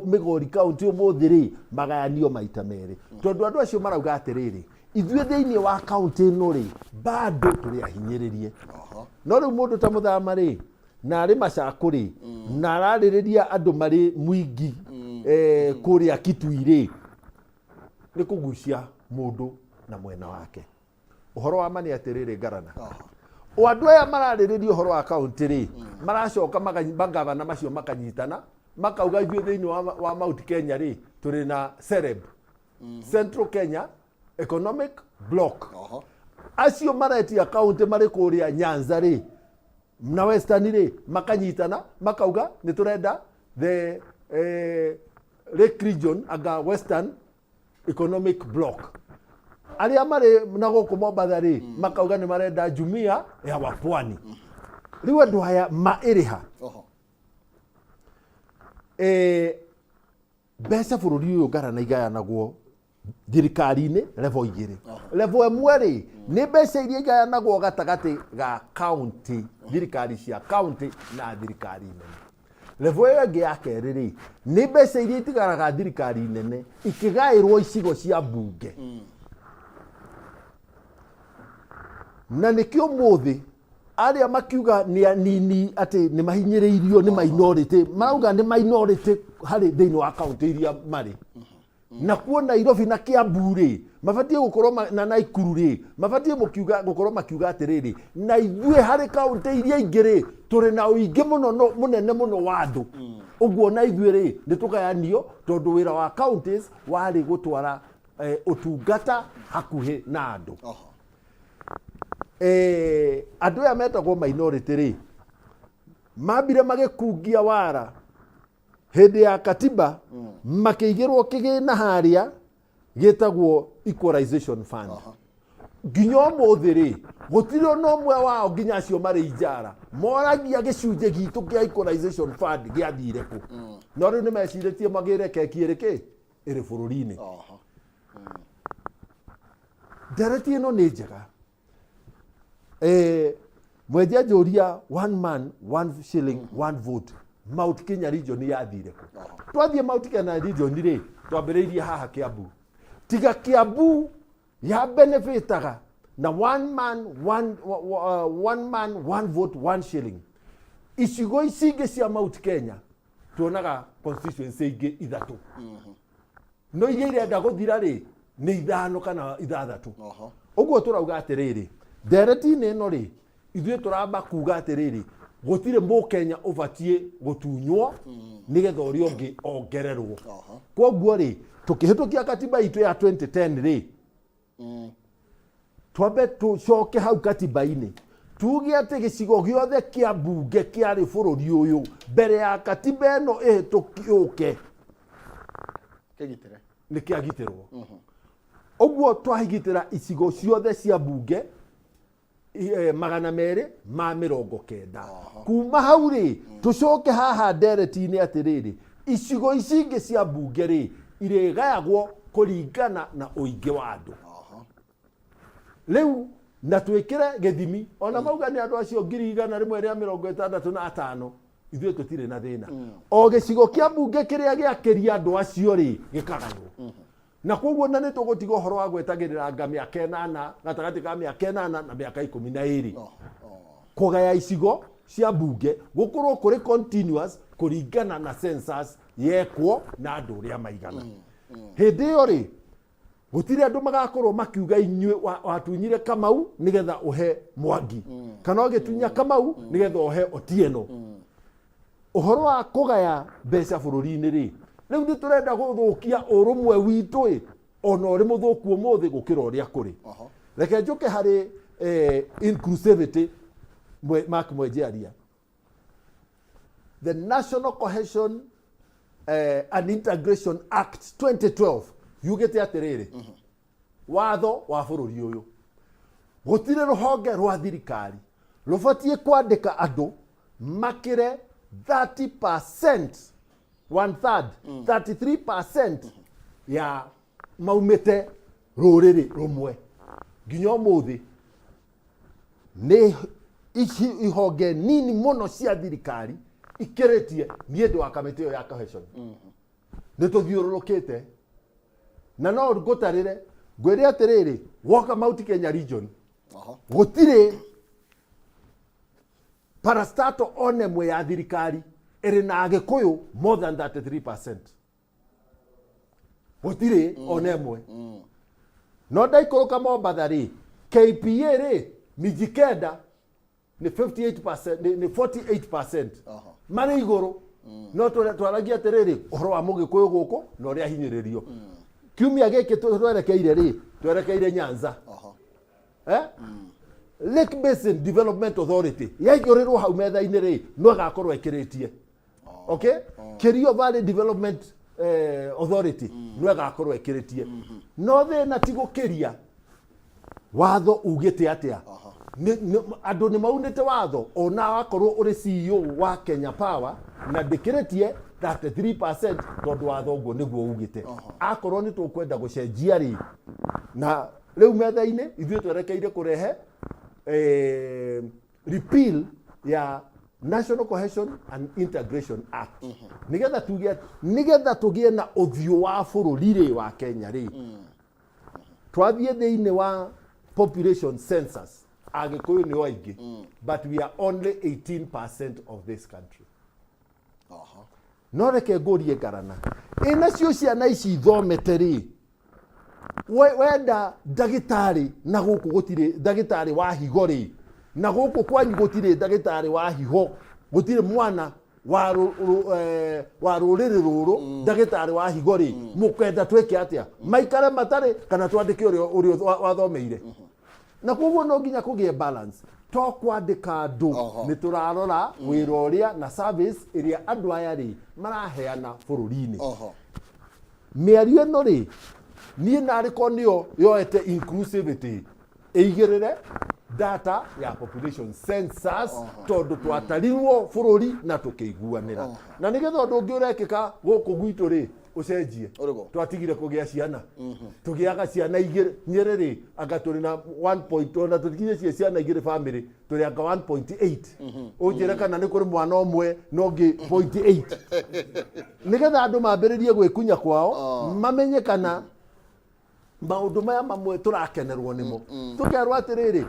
Migori kaunti ũmũthĩ rĩ, magayanio maita merĩ, tondũ andũ acio marauga atĩrĩrĩ, ithuĩ thĩinĩ wa kaunti ĩno rĩ, bado tũrĩ ahinyĩrĩrie. No rĩu mũndũ ta Mũthama rĩ, na arĩ Macakũ rĩ, na ararĩrĩria andũ marĩ Mwingi, kũrĩa Kitui rĩ, nĩ kũgucia mũndũ na mwena wake. Ũhoro wa ma nĩ atĩrĩrĩ, ngarana o andũ aya mararĩrĩria ũhoro wa kaunti rĩ, maracoka magavana macio makanyitana makauga ithuĩ thĩinĩ wa Mount Kenya rĩ, tũrĩ na Celeb, Central Kenya Economic Block. Acio maretia kaunti marĩ kũrĩa Nyanza rĩ na Western rĩ, makanyitana makauga nĩ tũrenda the Lake Region anga Western Economic Block. Arĩa marĩ na gũkũ Mombatha rĩ, makauga nĩ marenda jumia ya wapwani. Rĩu andũ aya ma ĩrĩha mbeca bũrũri ũyũ ngarana igayanagwo thirikari-inĩ level igĩrĩ. Level ĩmwe rĩ, nĩ mbeca iria igayanagwo gatagatĩ ga county, thirikari cia county na thirikari nene. Level ĩyo ĩngĩ ya kerĩ rĩ, nĩ mbeca iria itigaraga thirikari nene ikĩgaĩrwo icigo cia mbunge. Na nĩkĩo ũmũthĩ arĩa makiuga nĩ anini atĩ nĩ mahinyĩrĩirio, nĩ minority, marauga nĩ minority harĩ thĩinĩ wa kaunti iria marĩ. Na kuo Nairobi na Kiambu rĩ, mabatiĩ gũkorwo na Naikuru rĩ, mabatiĩ mũkiuga gũkorwo makiuga atĩrĩrĩ, na ithuĩ harĩ kaunti iria ingĩ rĩ, tũrĩ na ũingĩ mũno mũnene mũno wa andũ. Ũguo na ithuĩ rĩ nĩ tũgayanio tondũ wĩra wa counties warĩ gũtwara ũtungata hakuhĩ na andũ. Andũ aya metagwo minority rĩ mambire magĩkungia wara hĩndĩ ya katiba, makĩigĩrwo kĩgĩna harĩa gĩtagwo Equalization Fund. Nginya ũmũthĩ rĩ gũtirĩ ona ũmwe wao, nginya acio marĩ ijara, moragia gĩcunjĩ gitũ kĩa Equalization Fund gĩathire kũ. No rĩu nĩ mecirĩtie magĩre keki ĩrĩ kĩ ĩrĩ bũrũri-inĩ. Ndereti ĩno nĩ njega. Mwenje njũria, one man one shilling one vote, Mount Kenya Region yathire kũ? Twathiĩ Mount Kenya Region rĩ, twambĩrĩirie haha Kiambu. Tiga Kiambu ya benefitaga na one man one vote one shilling, icigo ici ingĩ cia Mount Kenya tuonaga constituency ingĩ ithatũ, no iria irenda gũthira rĩ nĩ ithano kana ithathatũ. Ũguo tũrauga atĩrĩrĩ, ndereti-inĩ ĩno rĩ, ithuĩ tũramba kuga atĩrĩrĩ, gũtirĩ mũkenya ũbatiĩ gũtunywo nĩgetha ũrĩa ũngĩ ongererwo. Koguo rĩ, tũkĩhĩtũkia katiba itũ ya 2010 rĩ, twambe tũcoke hau katiba-inĩ tuge atĩ gĩcigo gĩothe kĩa mbunge kĩarĩ bũrũri ũyũ mbere ya katiba ĩno ĩhĩtũke Kĩgitĩre. Nĩ kĩagitĩrwo. Ũguo twahigitĩra icigo ciothe cia mbunge 290. Kuma hau rĩ, tũcoke haha ndereti-inĩ atĩrĩrĩ, icigo ici ingĩ cia mbunge rĩ irĩgayagwo kũringana na ũingĩ wa andũ rĩu, na twĩkĩre gĩthimi ona mauga nĩ andũ acio 165,000. Ithuĩ tũtirĩ na thĩna. O gĩcigo kĩa mbunge kĩrĩa gĩakĩria andũ acio rĩ gĩkagaywo, na koguo na nĩ tũgũtiga ũhoro wa gwetagĩrĩra nga mĩaka 8, gatagatĩ ka mĩaka 8 na mĩaka 12. Kũgaya icigo cia mbunge gũkorwo kũrĩ continuous kũringana na census yekwo na andũ ũrĩa maigana. Hĩndĩ ĩyo rĩ, gũtirĩ andũ magakorwo makiuga inyuĩ watunyire Kamau nĩgetha ũhe Mwangi, kana ũgĩtunya Kamau nĩgetha ũhe Otieno. Ũhoro wa kũgaya mbeca bũrũri-inĩ rĩ, rĩu nĩ tũrenda gũthũkia ũrũmwe witũ ĩ, ona ũrĩ mũthũku ũmũthĩ gũkĩra ũrĩa kũrĩ. Reke njũke harĩ inclusivity. Mark Mwenjearia, the National Cohesion and Integration Act 2012 yugĩte atĩrĩrĩ, watho wa bũrũri ũyũ, gũtirĩ rũhonge rwa thirikari rũbatiĩ kwandĩka andũ makĩre 30%, one third, 33% ya maumĩte rũrĩrĩ rũmwe. Nginya ũmũthĩ nĩ ici ihonge nini mũno cia thirikari ikĩrĩtie. Niĩ ndĩ wa kamĩtĩ ĩyo ya cohesion, nĩ tũthiũrũrũkĩte, na no ngũtarĩre ngwĩre atĩrĩrĩ, woka Mount Kenya Region, gũtirĩ parastatal ona ĩmwe ya thirikari ĩrĩ na Agĩkũyũ more than 33%. Gũtirĩ ona ĩmwe. No ndaikũrũka Mombatha rĩ, KPA rĩ, Mijikenda nĩ 58%, nĩ 48% marĩ igũrũ. No twaragia atĩrĩrĩ, ũhoro wa Mũgĩkũyũ gũkũ na ũrĩa ahinyĩrĩrio. Kiumia gĩkĩ twerekeire rĩ, twerekeire Nyanza, eh? Lake Basin Development Authority yaigũrĩrwo hau metha-inĩ rĩ, no ĩgakorwo ĩkĩrĩtie, okay, Kerio Valley Development Authority no ĩgakorwo ĩkĩrĩtie. No thĩna ti gũkĩria. Watho ugĩte atĩa? Andũ nĩ maunĩte watho, ona wakorwo ũrĩ CEO wa Kenya Power na ndĩkĩrĩtie 33%, tondũ watho ũguo nĩguo ugĩte. Akorwo nĩ tũkwenda gũcenjia rĩ, na rĩu metha-inĩ ithuĩ twerekeire kũrehe repeal ya National Cohesion and Integration Act, nĩgetha tuge nĩgetha tũgĩe na ũthiũ wa bũrũri rĩ wa Kenya rĩ. Twathiĩ thĩinĩ wa population census, Agĩkũyũ nĩo aingĩ, but we are only 18% of this country. No reke ngũrie ngarana ĩ, nacio ciana ici ithomete rĩ, wenda ndagĩtarĩ na gũkũ gũtirĩ ndagĩtarĩ wa higo rĩ, na gũkũ kwanyu gũtirĩ ndagĩtarĩ wa higo, gũtirĩ mwana. Wa wa rũrĩrĩ rũrũ, ndagĩtarĩ wa higo rĩ, mũkenda twĩke atĩa? Maikare matarĩ kana twandĩke ũrĩa ũrĩa wathomeire? Na koguo no nginya kũgĩe balance, to kwandĩka andũ. Nĩ tũrarora wĩra ũrĩa na service ĩrĩa andũ aya rĩ maraheana bũrũri-inĩ. Mĩario ĩno rĩ, niĩ narĩ ko nĩyo yoete inclusivity, ĩigĩrĩre data ya population census, tondũ twatarirwo bũrũri na tũkĩiguanĩra. Na nĩgetha ũndũ ũngĩ ũrekĩka gũkũ gwitũ rĩ ũcenjie, twatigire kũgĩa ciana, tũgĩaga ciana igĩrĩ. Nyĩrĩ rĩ, anga tũrĩ na 1 point, ona tũtikinyĩtie ciana igĩrĩ family, tũrĩ anga 1.8. Ũnjĩre kana nĩ kũrĩ mwana ũmwe na ũngĩ 0.8, nĩgetha andũ mambĩrĩrie gwĩkunya kwao, mamenye kana maũndũ maya mamwe tũrakenerwo nĩmo. Tũkerwo atĩrĩrĩ,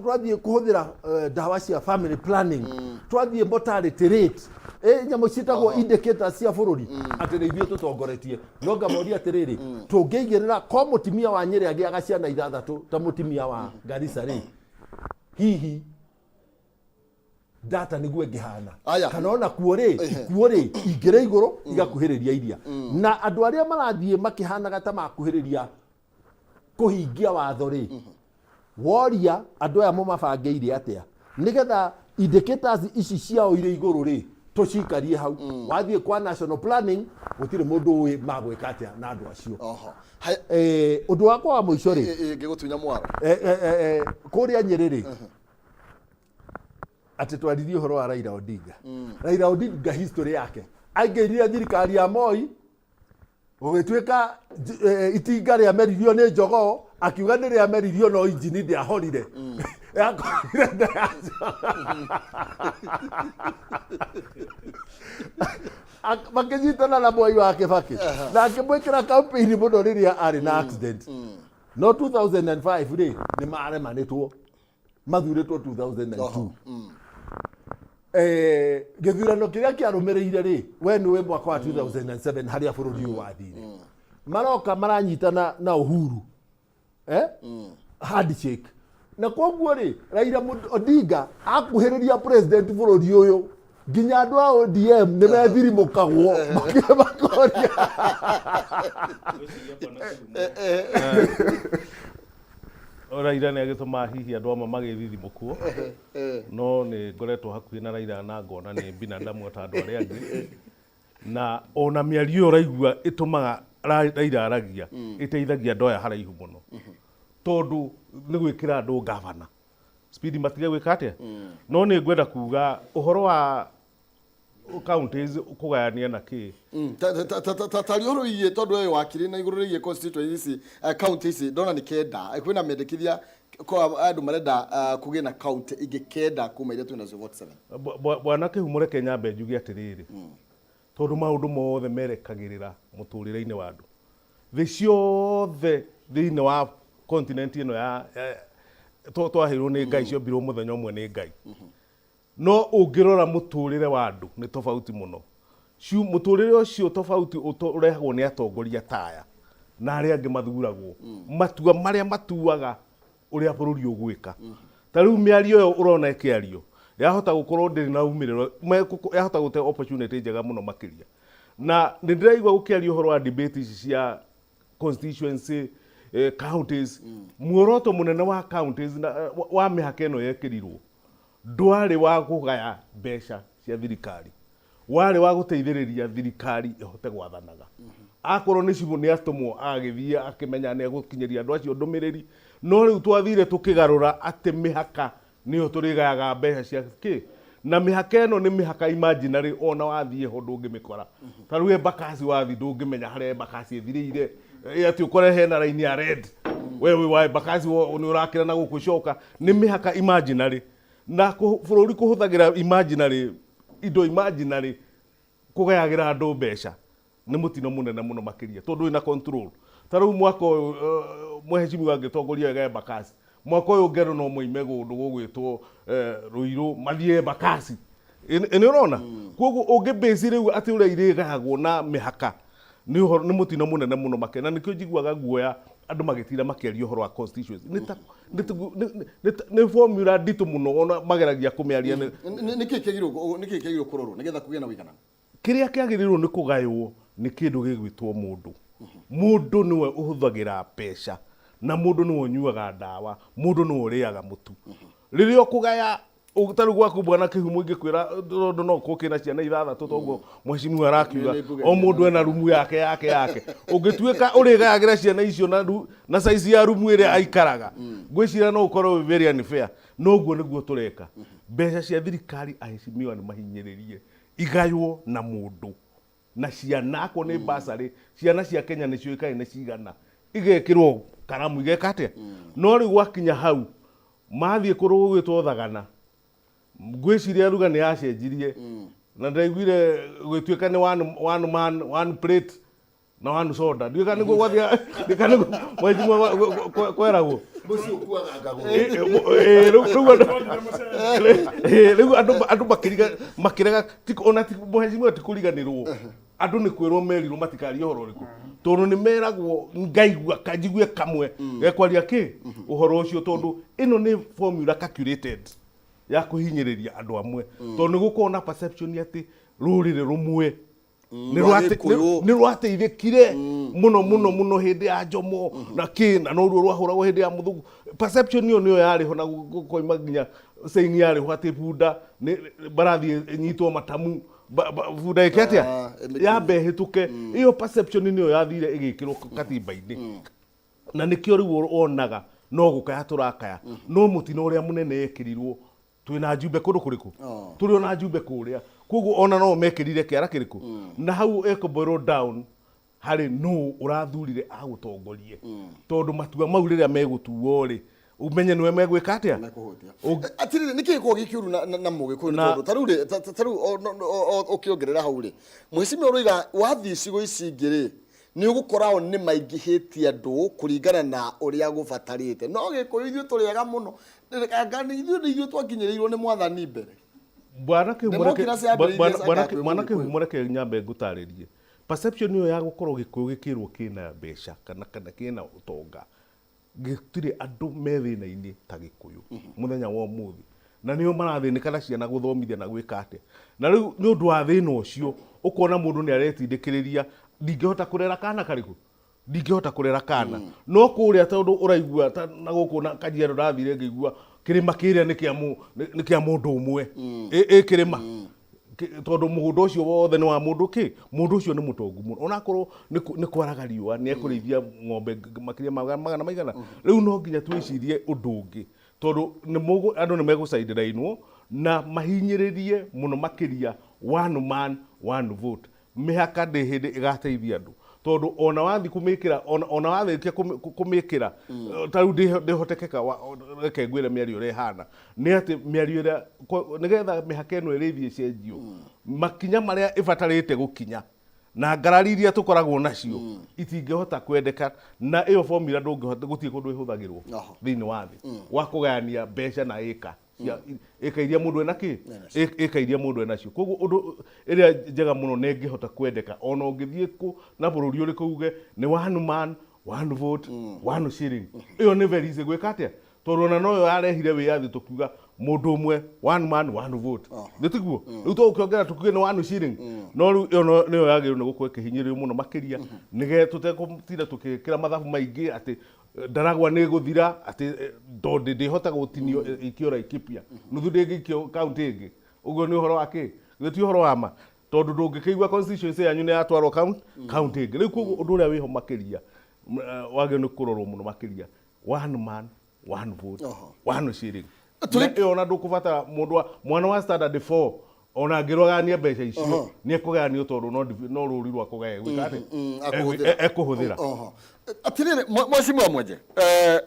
twathiĩ kũhũthĩra ndawa cia family planning, twathiĩ mortality rate, nyamũ ciĩtagwo indicators cia bũrũri, atĩ nĩ ithuĩ tũtongoretie. No ngamoria atĩrĩrĩ, tũngĩigĩrĩra ko mũtumia wa Nyĩrĩ agĩaga ciana ithathatũ ta mũtumia wa Garissa rĩ, hihi data nĩguo ĩngĩhana? Aya. Kana ona kuo rĩ, ikuo rĩ ingĩrĩ igũrũ igakuhĩrĩria iria, na andũ arĩa marathiĩ makĩhanaga ta makuhĩrĩria kũhingia watho rĩ, woria andũ aya mũmabangĩire atĩa nĩgetha indicators ici ciao irĩ igũrũ rĩ tũcikarie hau? Wathiĩ kwa national planning, gũtirĩ mũndũ ũĩ magwĩka atĩa na andũ acio. Ũndũ wakwa wa mũico rĩ, Ngĩgũtunya mwaro. Kũrĩa Nyĩrĩ rĩ, atĩ twaririe ũhoro wa Raila Odinga. Raila Odinga, history yake, aingĩrire thirikari ya Moi, gũgĩtuĩka itinga rĩameririo nĩ njogoo, akiuga nĩ rĩameririo no injini ndĩahorire, yakorire nda ya makĩnyitana na Mwai wa Kĩbakĩ na akĩmwĩkĩra campaign mũno rĩrĩa arĩ na accident. No 2005 rĩ, nĩ maremanĩtwo mathurĩtwo 2002. Gĩthurano kĩrĩa kĩarũmĩrĩire rĩ, we nĩwe mwaka wa 2007 harĩa bũrũri ũyũ wathire, maroka maranyitana na Uhuru, handshake. Na koguo rĩ, Raila Odinga akuhĩrĩria president bũrũri ũyũ, nginya andũ a ODM nĩ methirimũkagwo makoria. Raila nĩ agĩtũmaga hihi andũ amwe magĩthithimũkwo, no nĩ ngoretwo hakuhĩ na Raila na ngona nĩ binadamu ta andũ arĩa angĩ, na ona mĩario ĩyo ũraigua ĩtũmaga Raila aragia ĩteithagia andũ aya haraihu mũno, tondũ nĩ gwĩkĩra andũ gavana speed matige gwĩka atĩa. No nĩ ngwenda kuga ũhoro wa counties kũgayania na kĩ. Tari ũhoro wĩgiĩ, tondũ we wakiri, na igũrũ rĩgiĩ constituency ici, county ici ndona nĩ kenda. Kwĩna mendekithia kwa andũ marenda kũgĩe na county ingĩ kenda kuma iria twĩ nacio 47. Bwana Kĩhumo, reke nyambe njuge atĩrĩrĩ, tondũ maũndũ mothe merekagĩrĩra mũtũrĩre-inĩ wa andũ thĩ ciothe thĩinĩ wa continent ĩno ya twaheirwo nĩ Ngai, ciombirwo mũthenya ũmwe nĩ Ngai. No ũngĩrora mũtũrĩre wa andũ nĩ tofauti mũno. Mũtũrĩre ũcio tofauti ũrehagwo nĩ atongoria ta aya na arĩa angĩ mathuragwo, matua marĩa matuaga ũrĩa bũrũri ũgwĩka. Ta rĩu mĩario ĩyo ũrona ĩkĩario yahota gũkorwo ndĩrĩ na umĩrĩro, yahota gũte opportunity njega mũno makĩria. Na nĩ ndĩraigua gũkĩario ũhoro wa debate ici cia constituency, counties. Muoroto mũnene wa counties na wa mĩhaka ĩno yekĩrirwo ndwarĩ wa kũgaya mbeca cia thirikari, warĩ wa gũteithĩrĩria thirikari ĩhote gwathanaga. Akorwo nĩ cibũ nĩ atũmwo, agagĩthiĩ akĩmenya nĩ egũkinyĩria andũ acio ndũmĩrĩri. No rĩu twathire tũkĩgarũra atĩ mĩhaka nĩyo tũrĩgayaga mbeca cia kĩ, na mĩhaka ĩno nĩ mĩhaka imaginary, ona wathiĩ ho ndũngĩmĩkora. Ta rĩu Embakasi, wathiĩ ndũngĩmenya harĩa Embakasi ĩthirĩire. Atĩ ũkore hena raini ya red, we wĩ wa Embakasi, nĩ ũrakĩra na gũkũ coka. Nĩ mĩhaka imaginary, na bũrũri kũhũthagĩra imaginary indo, imaginary kũgayagĩra andũ mbeca nĩ mũtino mũnene mũno makĩria, tondũ wĩna control. Ta rĩu mwaka ũyũ, mũhecimiwa angĩtongoria wega Embakasi, mwaka ũyũ ngero no moime kũndũ gũgwĩtwo Ruiru mathiĩ Embakasi. Nĩ ũrona? Koguo ũngĩ base rĩu atĩ ũrĩa irĩgayagwo na mĩhaka nĩ ũhoro, nĩ mũtino mũnene mũno makĩria, na nĩkĩo njiguaga guoya. Andũ magĩtinda makĩaria ũhoro wa constituency nĩ ta nĩ ta- nĩ- nĩ ta- nĩ formula nditũ mũno ona mageragia kũmĩaria nĩ Nĩkĩ kĩagĩrĩirwo, nĩkĩ kĩagĩrĩirwo kũrorwo nĩgetha kũgĩe na ũigananu? Kĩrĩa kĩagĩrĩirwo nĩ kũgaywo nĩ kĩndũ gĩgwĩtwo mũndũ. Mũndũ nĩwe ũhũthagĩra mbeca, na mũndũ nĩwe ũnyuaga ndawa, mũndũ nĩwe ũrĩaga mũtu. Rĩrĩa ũkũgaya ta rĩu gwaku bwana Kĩhumo ingĩkwĩra tondũ no ũkorwo kĩna ciana ithathatũ toguo mheshimiwa arakiuga, o mũndũ ena rumu yake yake yake. Ũngĩtuĩka ũrĩgayagĩra ciana icio na size ya rumu ĩrĩa aikaraga, ngwĩciria no ũkorwo wĩ very unfair. No ũguo nĩguo tũreka. Mbeca cia thirikari aheshimiwa nĩ mahinyĩrĩrie igaywo na mũndũ na ciana, akorwo nĩ bursary, ciana cia Kenya nĩ ciũĩkaine nĩ cigana, igekĩrwo karamu igeka atĩa. No rĩu gwakinya hau mathiĩ kũndũ gũgwĩtwo Thagana, ngwĩciria ruga nĩ yacenjirie na ndaiguire gwĩtuĩka nĩ one man one plate na one soda. Ndiũĩ kana nĩguo gwathiaga, ndiũĩ kana nĩguo mheshimiwa kweragwo. Mũciĩ ũkuaga ngagũrũ. Rĩu andũ makĩrega, ona ti mheshimiwa ti kũriganĩrwo, andũ nĩ kwĩrwo merirwo matikarie ũhoro ũrĩkũ, tondũ nĩ meragwo ngaigua njigue kamwe gekwaria kĩ ũhoro ũcio, tondũ ĩno nĩ formula calculated ya kũhinyĩrĩria andũ amwe, tondũ nĩ gũkorwo na perception atĩ rũrĩrĩ rũmwe nĩ rwa Gĩkũyũ. Nĩ rwateithĩkire mũno mũno mũno hĩndĩ ya Njomo na kĩ, na noruo rwahũragwo hĩndĩ ya mũthũngũ. Perception ĩyo nĩyo yarĩ ho na gũkoima nginya saying yarĩ ho atĩ bunda nĩ mbarathi ĩnyitwo matamu bunda ĩke atĩa? Ĩmĩkuue. Yambe ĩhĩtũke. Ĩyo perception nĩyo yathire ĩgĩkĩrwo katiba-inĩ, na nĩkĩo rĩu wonaga no gũkaya tũrakaya. No mũtino ũrĩa mũnene ekĩrirwo twĩna njumbe kũndũ kũrĩkũ? Tũrĩ ona njumbe kũrĩa, koguo ona no mekĩrire kĩara kĩrĩkũ na hau ĩkũ down harĩ nũ ũrathurire agũtongorie, tondũ matua mau rĩrĩa megũtuo rĩ, ũmenye nĩwe megwĩka atĩa. Mekũhutia. Ũngĩ- Atirĩrĩ, nĩkĩ gĩkoragwo gĩ kĩũru na mũgĩkũyũ nĩ tondũ ta rĩu rĩ, ta rĩu ũkĩongerera hau rĩ, mheshimiwa ũroiga wathiĩ icigo ici ingĩ rĩ, nĩ ũgũkora o nĩ maingĩhĩtie andũ kũringana na ũrĩa gũbatarĩte, no gĩkũyũ ithuĩ tũrĩ ega mũno. Anga nĩ ithuĩ, nĩ ithuĩ twakinyĩrĩirwo nĩ mwathani mbere. Bwana Kĩhumo, Democracy yambĩrĩirie bwana Sakakwĩ bwana Mũgĩkũyũ. Kĩhumo, reke nyambe ngũtarĩrie perception ĩyo ya gũkorwo gĩkũyũ gĩkĩrwo kĩna mbeca kana kĩna ũtonga. Gĩtirĩ andũ me thĩna-inĩ ta gĩkũyũ mũthenya wa ũmũthĩ, na nĩo marathĩnĩka na ciana gũthomithia na gwĩka atĩa. Na rĩu nĩ ũndũ wa thĩna ũcio ũkona mũndũ nĩ aretindĩkĩrĩria, ndingĩhota kũrera kana karĩkũ, ndingĩhota kũrera kana no kũrĩa, tondũ ũraigua na gũkũ na Kajiado ndathire ngĩigua kĩrĩma kĩrĩa nĩ kĩa mũndũ ũmwe. Ĩ kĩrĩma tondũ mũgũnda ũcio wothe nĩ wa mũndũ kĩ mũndũ ũcio nĩ mũtongu mũno, onakorwo nĩ kwaraga riũa nĩ ekũrĩithia ng'ombe makĩria ma magana maigana. Rĩu no nginya twĩcirie ũndũ ũngĩ, tondũ andũ nĩ megũcaindĩrainwo na mahinyĩrĩrie mũno makĩria one man one vote. Mĩhaka ndĩ hĩndĩ ĩgateithia andũ, tondũ ona wathiĩ kũmĩkĩra, ona warĩkia kũmĩkĩra, ta rĩu ndĩhotekeka. Reke ngwĩre mĩario ũrĩa ĩhana nĩ atĩ mĩario ĩrĩa nĩgetha mĩhaka ĩno ĩrĩthiĩ ĩcenjio, makinya marĩa ĩbatarĩte gũkinya na ngarari iria tũkoragwo nacio itingĩhota kwendeka, na ĩyo formula ndũngĩhota, gũtirĩ kũndũ ĩhũthagĩrwo thĩinĩ wa thĩ wa kũgayania mbeca na ĩka cia ĩka iria mũndũ ena kĩ ĩka iria mũndũ enacio. Koguo ũndũ ĩrĩa njega mũno na ĩngĩhota kwendeka, ona ũngĩthiĩ kũ na bũrũri ũrĩkũ uge nĩ one man one vote one shilling, ĩyo nĩ very easy gwĩka atĩa, tondũ ona noyo yarehire wĩyathi, tũkiuga mũndũ ũmwe, one man one vote, nĩ tiguo? Rĩu tũgũkĩongera tũkiuge nĩ one shilling, no rĩu ĩyo nĩyo yagĩrĩirwo nĩ gũkorwo ĩkĩhinyĩrĩrio mũno makĩria, nĩgetha tũtegũtinda tũkĩkĩra mathabu maingĩ atĩ ndaragwa nĩ gũthira, atĩ tondũ ndĩhota gũtinio ikio Laikipia, nuthu ndĩngĩikio kaunti ĩngĩ. Ũguo nĩ ũhoro wa kĩ? Githĩ ti ũhoro wa ma? Tondũ ndũngĩkĩigua constituency yanyu nĩ yatwarwo county ĩngĩ. Rĩu koguo ũndũ ũrĩa wĩho makĩria wagĩrĩirwo nĩ kũrorwo mũno makĩria, one man one vote one shilling. Na ĩyo ona ndũkũbatara mũndũ wa mwana wa standard 4 ona angĩrogania mbeca icio nĩ ekũgayanio, tondũ no rũri rwa kũgaya gwĩka atĩa? Akũhũthĩra. Ekũhũthĩra. Atirĩrĩ, mheshimiwa Mwenje,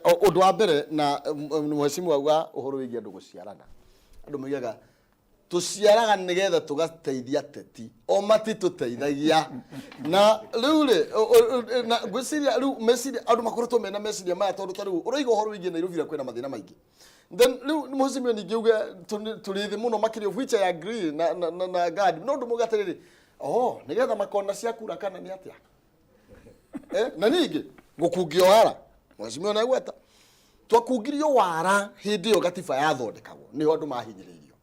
ũndũ wa mbere na mheshimiwa auga ũhoro wĩgiĩ andũ gũciarana, andũ moigaga tũciaraga nĩgetha tũgateithia ateti, o matitũteithagia. Na rĩu rĩ, na ngwĩciria rĩu meciria andũ makoretwo mena meciria maya, tondũ ta rĩu ũroiga ũhoro wĩgiĩ Nairobi ĩrĩa kwĩna mathĩna maingĩ, then rĩu mheshimiwa ningĩ uge tũrĩ thĩ mũno makĩria, of which I agree na Gad, no ũndũ muga atĩrĩrĩ, oh, nĩgetha makona cia kura kana nĩ atĩa? Na ningĩ gũkungio wara. Mheshimiwa na gweta twakungirio wara hĩndĩ ĩyo gatiba yathondekagwo nĩho andũ mahinyĩrĩirio.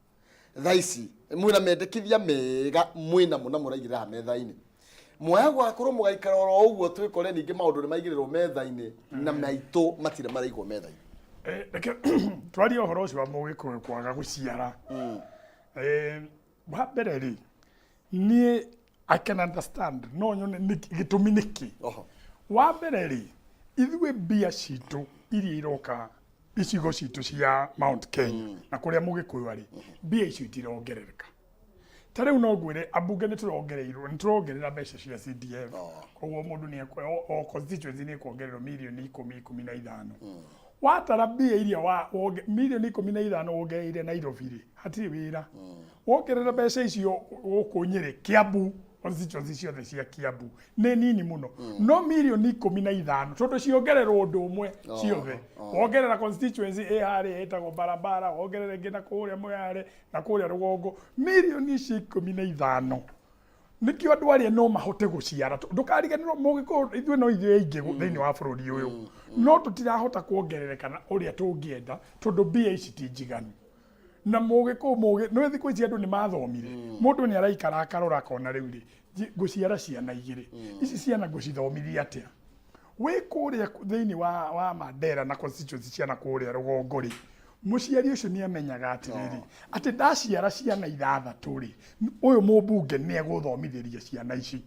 Thaa ici mwĩna mendekithia mega mwĩna mo na mũraigĩrĩra haha metha-inĩ, mwaya gwakorwo mũgaikara oro ũguo twĩkore ningĩ maũndũ nĩ maigĩrĩrwo metha-inĩ na maitũ matirĩ maraigwo metha-inĩ. Reke twarie ũhoro ũcio wa mũgĩkũyũ kwaga gũciara. Wa mbere rĩ, niĩ I can understand, no nyone gĩtũmi nĩkĩ. Wa mbere rĩ, ithuĩ mbia citũ iria iroka icigo citũ cia Mount Kenya na kũrĩa mũgĩkũyũ arĩ, mbia icio itirongerereka. Ta rĩu no ngwĩre ambunge nĩ tũrongereirwo, nĩ tũrongerera mbeca cia CDF, koguo mũndũ nĩ o constituency nĩ ĩkuongererwo mirioni 10, 15. Watara mbia iria mirioni 15 wongereire Nairobi rĩ, hatirĩ wĩra. Wongerera mbeca icio gũkũ Nyĩrĩ, Kiambu, constituency ciothe cia Kiambu nĩ nini mũno, no mirioni 15 tondũ ciongererwo ũndũ ũmwe ciothe. Wongerera constituency ĩ harĩa ĩtagwo Barabara, wongerera ĩngĩ na kũrĩa Moyale na kũrĩa rũgongo, mirioni icio 15 nĩkĩo andũ arĩa no mahote gũciara. Ndũkariganĩrwo mũgĩkũyũ ithuĩ no ithuĩ aingĩ thĩinĩ wa bũrũri ũyũ, no tũtirahota kuongerereka na ũrĩa tũngĩenda tondũ mbia ici ti njiganu. Na mũgĩkũyũ mũgĩ nĩ thikũ ici andũ nĩ mathomire, mũndũ nĩ araikara akarora akona rĩu rĩ, ngũciara ciana igĩrĩ, ici ciana ngũcithomithia atĩa? Wĩ kũrĩa thĩinĩ wa Mandera na constituency ciana kũrĩa rũgongo rĩ, mũciari ũcio nĩ amenyaga atĩrĩrĩ, atĩ ndaciara ciana ithathatũ rĩ, ũyũ mũmbunge nĩ egũthomithĩria ciana ici.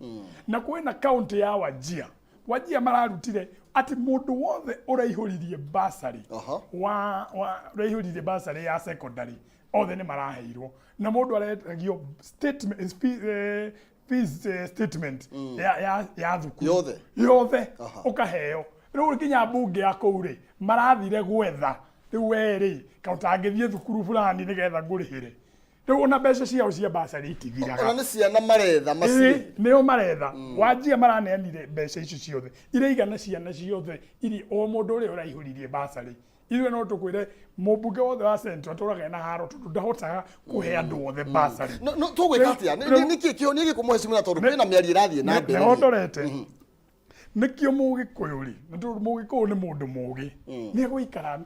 Na kwĩna kaũntĩ ya Wajir, Wajir mararutire atĩ mũndũ wothe ũraihũririe bursary wa ũraihũririe bursary ya secondary othe nĩ maraheirwo, na mũndũ aretagio statement, fees statement ya thukuru Yothe? Yothe ũkaheo. Rĩu nginya mbunge ya kũu rĩ marathire gwetha rĩu we rĩ ka ũtangĩthiĩ thukuru fulani nĩgetha ngũrĩhĩre. Rĩu ona mbeca ciao cia basarĩ itithiraga. Ona nĩ ciana maretha macirĩhe. Ĩĩ, nĩo maretha. Wanjia maraneanire mbeca icio ciothe iraigana ciana ciothe iria o mũndũ ũrĩa ũraihũririe basarĩ. Ithuĩ no tũkwĩre mũmbunge wothe wa Central atũraga ena haro tondũ ndahotaga kũhe andũ othe basarĩ. No tũgwĩka atĩa? Nĩkĩ kĩhonia gĩkũ mheshimiwa, tondũ kwĩna mĩario ĩrathiĩ na mbere? Nĩho ndorete. Nĩkĩo mũgĩkũyũ rĩ, na tondũ mũgĩkũyũ nĩ mũndũ mũgĩ, nĩ egũikara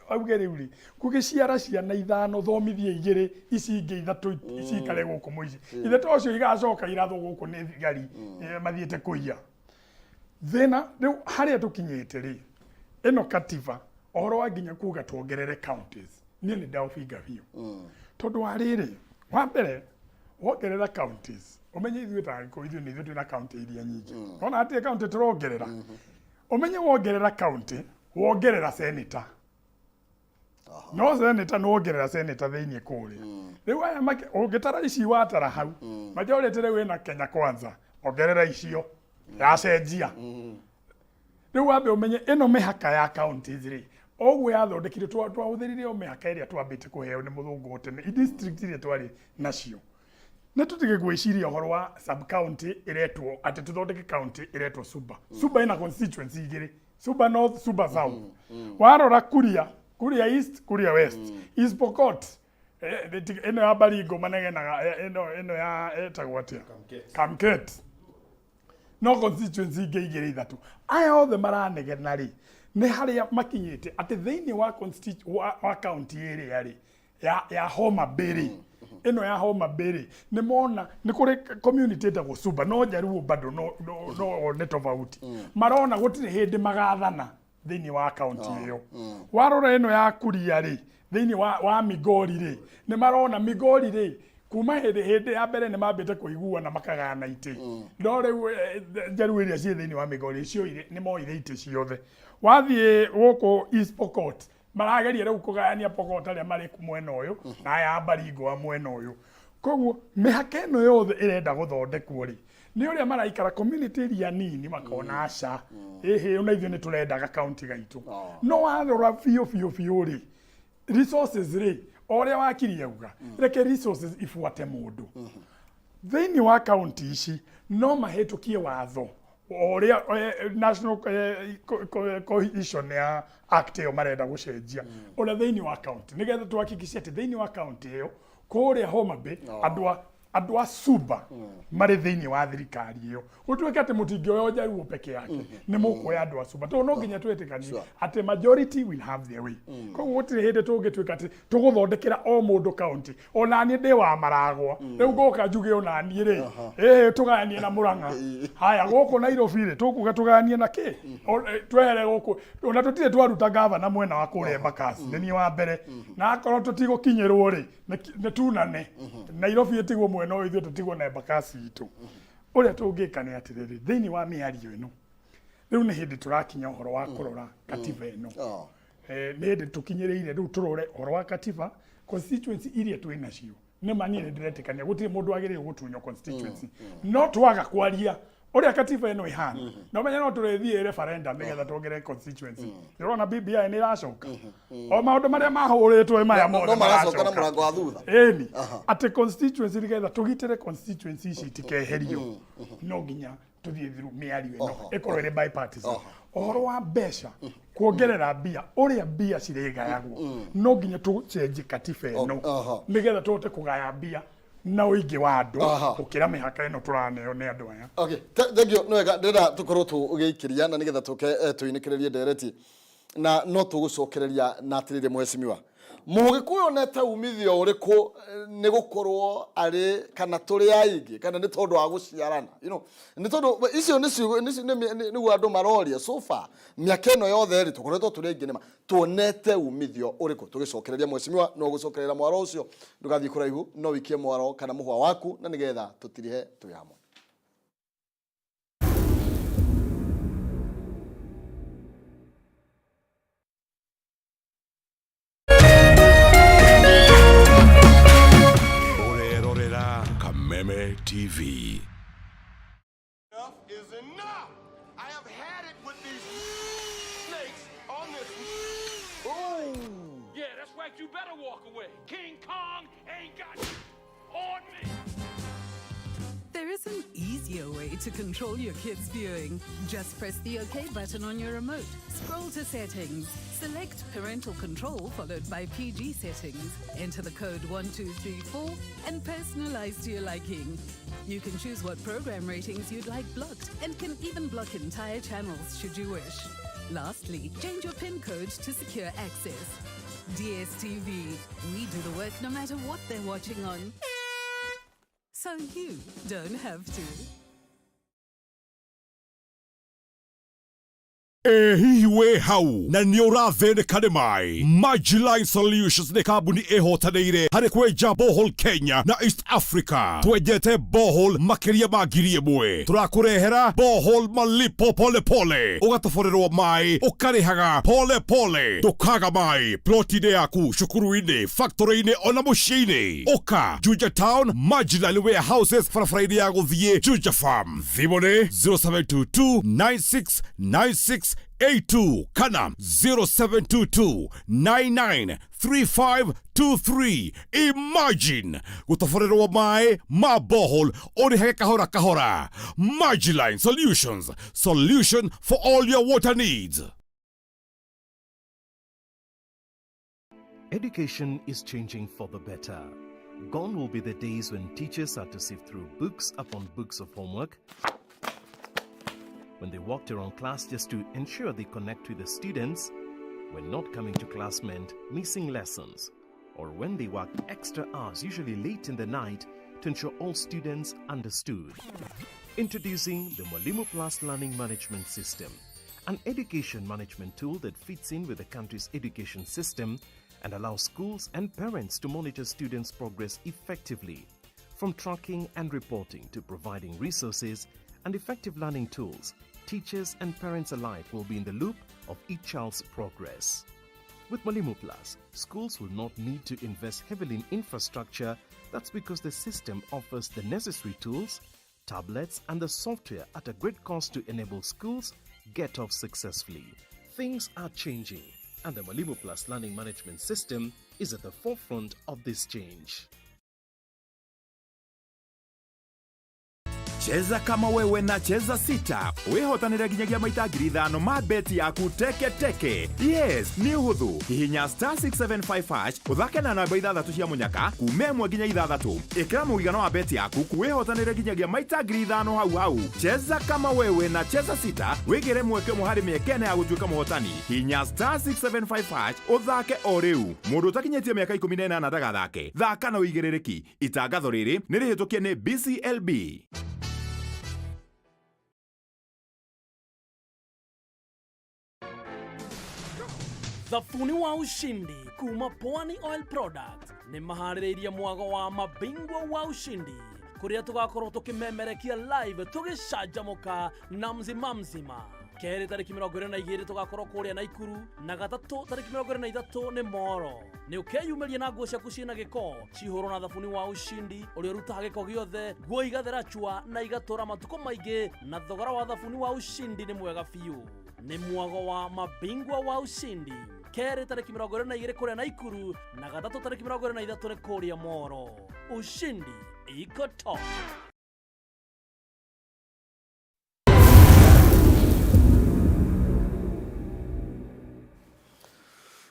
auge rĩu rĩ, ngũgĩciara ciana ithano, thomithie igĩrĩ, ici ingĩ ithatũ cikare gũkũ mũciĩ. Ithatũ ũcio igacoka irathwo gũkũ nĩ thigari mathiĩte kũiya. Thĩna rĩu harĩa tũkinyĩte rĩ, ĩno katiba, ũhoro wa nginya kuga tuongerere counties, niĩ nĩ ndaũbinga biũ. Tondũ wa rĩrĩ, wa mbere wongerera counties, ũmenye ithuĩ ta Agĩkũyũ ithuĩ nĩ ithuĩ twĩna county iria nyingĩ. Ona hatirĩ county tũrongerera. Ũmenye wongerera county, wongerera senator. No senator nĩ wongerera senator thĩinĩ kũrĩa. Rĩu aya ũngĩtara ici watara hau, majority rĩu ĩna Kenya Kwanza, ongerera icio, yacenjia. Rĩu wambe ũmenye ĩno mĩhaka ya counties rĩ, oguo yathondekirwo twahũthĩrire o mĩhaka ĩrĩa twambĩte kũheo nĩ mũthũngũ o tene, district iria twarĩ nacio. Nĩ tũtige gwĩciria ũhoro wa sub county ĩretwo atĩ tũthondeke county ĩretwo Suba. Suba ĩna constituency igĩrĩ, Suba North, Suba South. Warora Kuria, Kuria East, Kuria West, East Pokot, ĩno ya Baringo manegenaga, ĩno ya ĩtagwo atĩa? Kamket. No constituency ingĩ igĩrĩ ithatũ. Aya othe maranegena rĩ, nĩ harĩa makinyĩte atĩ thĩinĩ wa wa county ĩrĩa rĩ ya Homa Bay rĩ, ĩno ya Homa Bay rĩ, nĩ mona nĩ kũrĩ community ĩtagwo Suba, no Jaluo bado no one tofauti. Marona gũtirĩ hĩndĩ magathana thĩinĩ wa kaunti ĩyo. Warora ĩno ya Kuria rĩ, thĩinĩ wa Migori rĩ, nĩ marona Migori rĩ, kuma hĩndĩ ya mbere nĩ mambĩte kũiguana makagayana itĩ. No rĩu Jaluo iria ciĩ thĩinĩ wa Migori cioire, nĩ moire itĩ ciothe. Wathiĩ gũkũ East Pokot, marageria rĩu kũgayania Pokot arĩa marĩ mwena ũyũ na aya a Baringo a mwena ũyũ. Koguo mĩhaka ĩno yothe ĩrenda gũthondekwo rĩ, nĩ ũrĩa maraikara community iria nini makona aca, ĩhĩ ona ithuĩ nĩ tũrendaga county gaitũ. No warora biũ biũ biũ rĩ, resources rĩ, o ũrĩa wakiri auga, reke resources ibuate mũndũ. Thĩinĩ wa county ici no mahĩtũkie watho o ũrĩa national cohesion ya act ĩyo marenda gũcenjia ũrĩa thĩinĩ wa county, nĩgetha tũhakikice atĩ thĩinĩ wa county ĩyo kũrĩa Homa Bay andũ a Andũ a Suba marĩ thĩinĩ wa thirikari ĩyo, gũtuĩke atĩ mũtingĩoya Ũjaruo peke yake, nĩ mũkuoya andũ a Suba, tondũ no nginya twĩtĩkanie atĩ majority will have their way. Koguo gũtirĩ hĩndĩ tũngĩtuĩka atĩ tũgũthondekera o mũndũ kaunti. Ona niĩ ndĩ wa Maragwa, rĩu ngoka njuge ona niĩ rĩ, ĩhĩ, tũgayanie na Mũrang'a. Haya, gũkũ Nairobi rĩ, tũkuga tũgayanie na kĩ? Twehere gũkũ, ona tũtirĩ twaruta gavana mwena wa kũrĩa Embakasi, nĩ niĩ wa mbere, na akorwo tũtigũkinyĩrwo rĩ, nĩ tunane Nairobi ĩtigwo mwena ũyũ, ithuĩ tũtigwo na Embakasi itũ. Ũrĩa tũngĩka nĩ atĩrĩrĩ, thĩinĩ wa mĩario ĩno rĩu nĩ hĩndĩ tũrakinya ũhoro wa kũrora katiba ĩno. Nĩ hĩndĩ tũkinyĩrĩire rĩu tũrore ũhoro wa katiba, constituency iria twĩ nacio. Nĩ ma niĩ nĩ ndĩretĩkania gũtirĩ mũndũ wagĩrĩirwo gũtunywo constituency, no twaga kwaria ũrĩa katiba ĩno ĩhana, na ũmenye no tũrĩthiĩ referendum nĩgetha tuongerere constituency. Ũrona BBI nĩ ĩracoka, o maũndũ marĩa mahũrĩtwo maya mothe. No maracoka na Maracoka. Mũrango wa thutha. Ĩni, atĩ constituency, nĩgetha tũgitĩre constituency ici itikeherio, no nginya tũthiĩ through mĩario ĩno ĩkorwo ĩrĩ bipartisan. Ũhoro wa mbeca, kuongerera mbia, ũrĩa mbia cirĩgayagwo, no nginya tũcenjie katiba ĩno nĩgetha tũhote kũgaya mbia na ũingĩ wa andũ gũkĩra mĩhaka ĩno tũraneo nĩ andũ aya. Okay, thank you. Nĩ wega, ndĩrenda tũkorwo tũgĩikĩria na nĩgetha tũke tũinĩkĩrĩrie ndereti na no tũgũcokereria na atĩrĩrĩ, mheshimiwa Mũgĩkũyũ onete umithio ũrĩkũ nĩ gũkorwo arĩ kana tũrĩ aingĩ, kana nĩ tondũ wa gũciarana, nĩ tondũ icio nĩ ciugo nĩguo andũ maroria. So far mĩaka ĩno yothe rĩ, tũkoretwo tũrĩ aingĩ, nĩma tuonete umithio ũrĩkũ? Tũgĩcokereria, mheshimiwa, no gũcokerera mwaro ũcio, ndũgathiĩ kũraihu, no wikie mwaro kana mũhwa waku na nĩgetha tũtirihe twĩ hamwe. Ũrerorera Kameme TV. Enough is enough. I have had it with these snakes on this. Yeah, that's right. You better walk away. King Kong ain't got on me. There is an easier way to control your kids' viewing. Just press the OK button on your remote, scroll to settings, select parental control followed by PG settings, enter the code 1234 and personalize to your liking. You can choose what program ratings you'd like blocked and can even block entire channels should you wish. Lastly, change your PIN code to secure access. DSTV. We do the work no matter what they're watching on. So you don't have to. Ĩ hihi wĩ hau na nĩ ũrathĩnĩka nĩ maĩ? Majiline Solutions nĩ kambuni ĩhotanĩire harĩ kwenja borehole Kenya na East Africa. Twenjete borehole makĩria ma 1,000. Tũrakũrehera borehole malipo pole pole, ũgatoborerwo maĩ ũkarĩhaga pole pole, ndũkaga maĩ ploti-inĩ yaku, cukuru-inĩ, factory-inĩ ona mũciĩ-inĩ. Ũka Juja Town, Majiline Warehouses, barabara-inĩ ya gũthiĩ Juja Farm. Thimũ nĩ 0722 9696 82 kana 0722 993523. Imagine gũtoborerwo maĩ ma borehole ũrĩhage kahora kahora. Majiline Solutions, solution for all your water needs. Education is changing for the better. Gone will be the days when teachers had to sift through books upon books of homework, when they walked around class just to ensure they connect with the students, when not coming to class meant missing lessons, or when they worked extra hours, usually late in the night, to ensure all students understood. Introducing the Mwalimu Plus Learning Management System, an education management tool that fits in with the country's education system and allows schools and parents to monitor students' progress effectively. From tracking and reporting to providing resources and effective learning tools, teachers and parents alike will be in the loop of each child's progress. With Mwalimu Plus, schools will not need to invest heavily in infrastructure. That's because the system offers the necessary tools, tablets, and the software at a great cost to enable schools get off successfully. Things are changing, and the Mwalimu Plus Learning Management System is at the forefront of this change. Cheza kama wewe na cheza sita wĩhotanĩre nginyagia maita 5,000 ma beti yaku teke teke. Yes, nĩ ũhũthũ. Hihinya star 675 hash ũthake na namba ithathatũ cia mũnyaka kuma 1 nginya 6. Ĩkĩra mũigana wa beti yaku wĩhotanĩre nginyagia maita 5,000 hau hau. Cheza kama wewe na cheza sita wĩgĩre mweke ũmwe harĩ mĩeke ĩna ya gũtuĩka mũhotani. Hihinya star 675 hash ũthake o rĩu. Mũndũ ũtakinyĩtie mĩaka 18 ndagathake. Thaka na ũigĩrĩrĩki. Itangatho rĩrĩ nĩ rĩhĩtũkie nĩ BCLB. Thabuni wa ushindi kuma Pwani Oil Products nĩ maharĩrĩirie mwago wa mabingwa wa ushindi kũrĩa tũgakorwo tũkĩmemerekia live tũgĩcanjamũka na mzima mzima. Kerĩ tarĩki 22 tũgakorwo kũrĩa Naikuru na gatatũ tarĩki 23 nĩ Moro. Nĩ ũkeyumĩria na nguo ciaku ciĩna gĩko cihũrwo na thabuni wa ushindi ũrĩa ũrutaga gĩko gĩothe, nguo igathera chua na igatũra matukũ maingĩ, na thogora wa thabuni wa ushindi nĩ mwega biũ. Nĩ mwago wa mabingwa wa ushindi kerĩ tarĩki 22 kũrĩa Naikuru na gatatũ tarĩki 23 nĩ kũrĩa Moro. Ushindi iko top.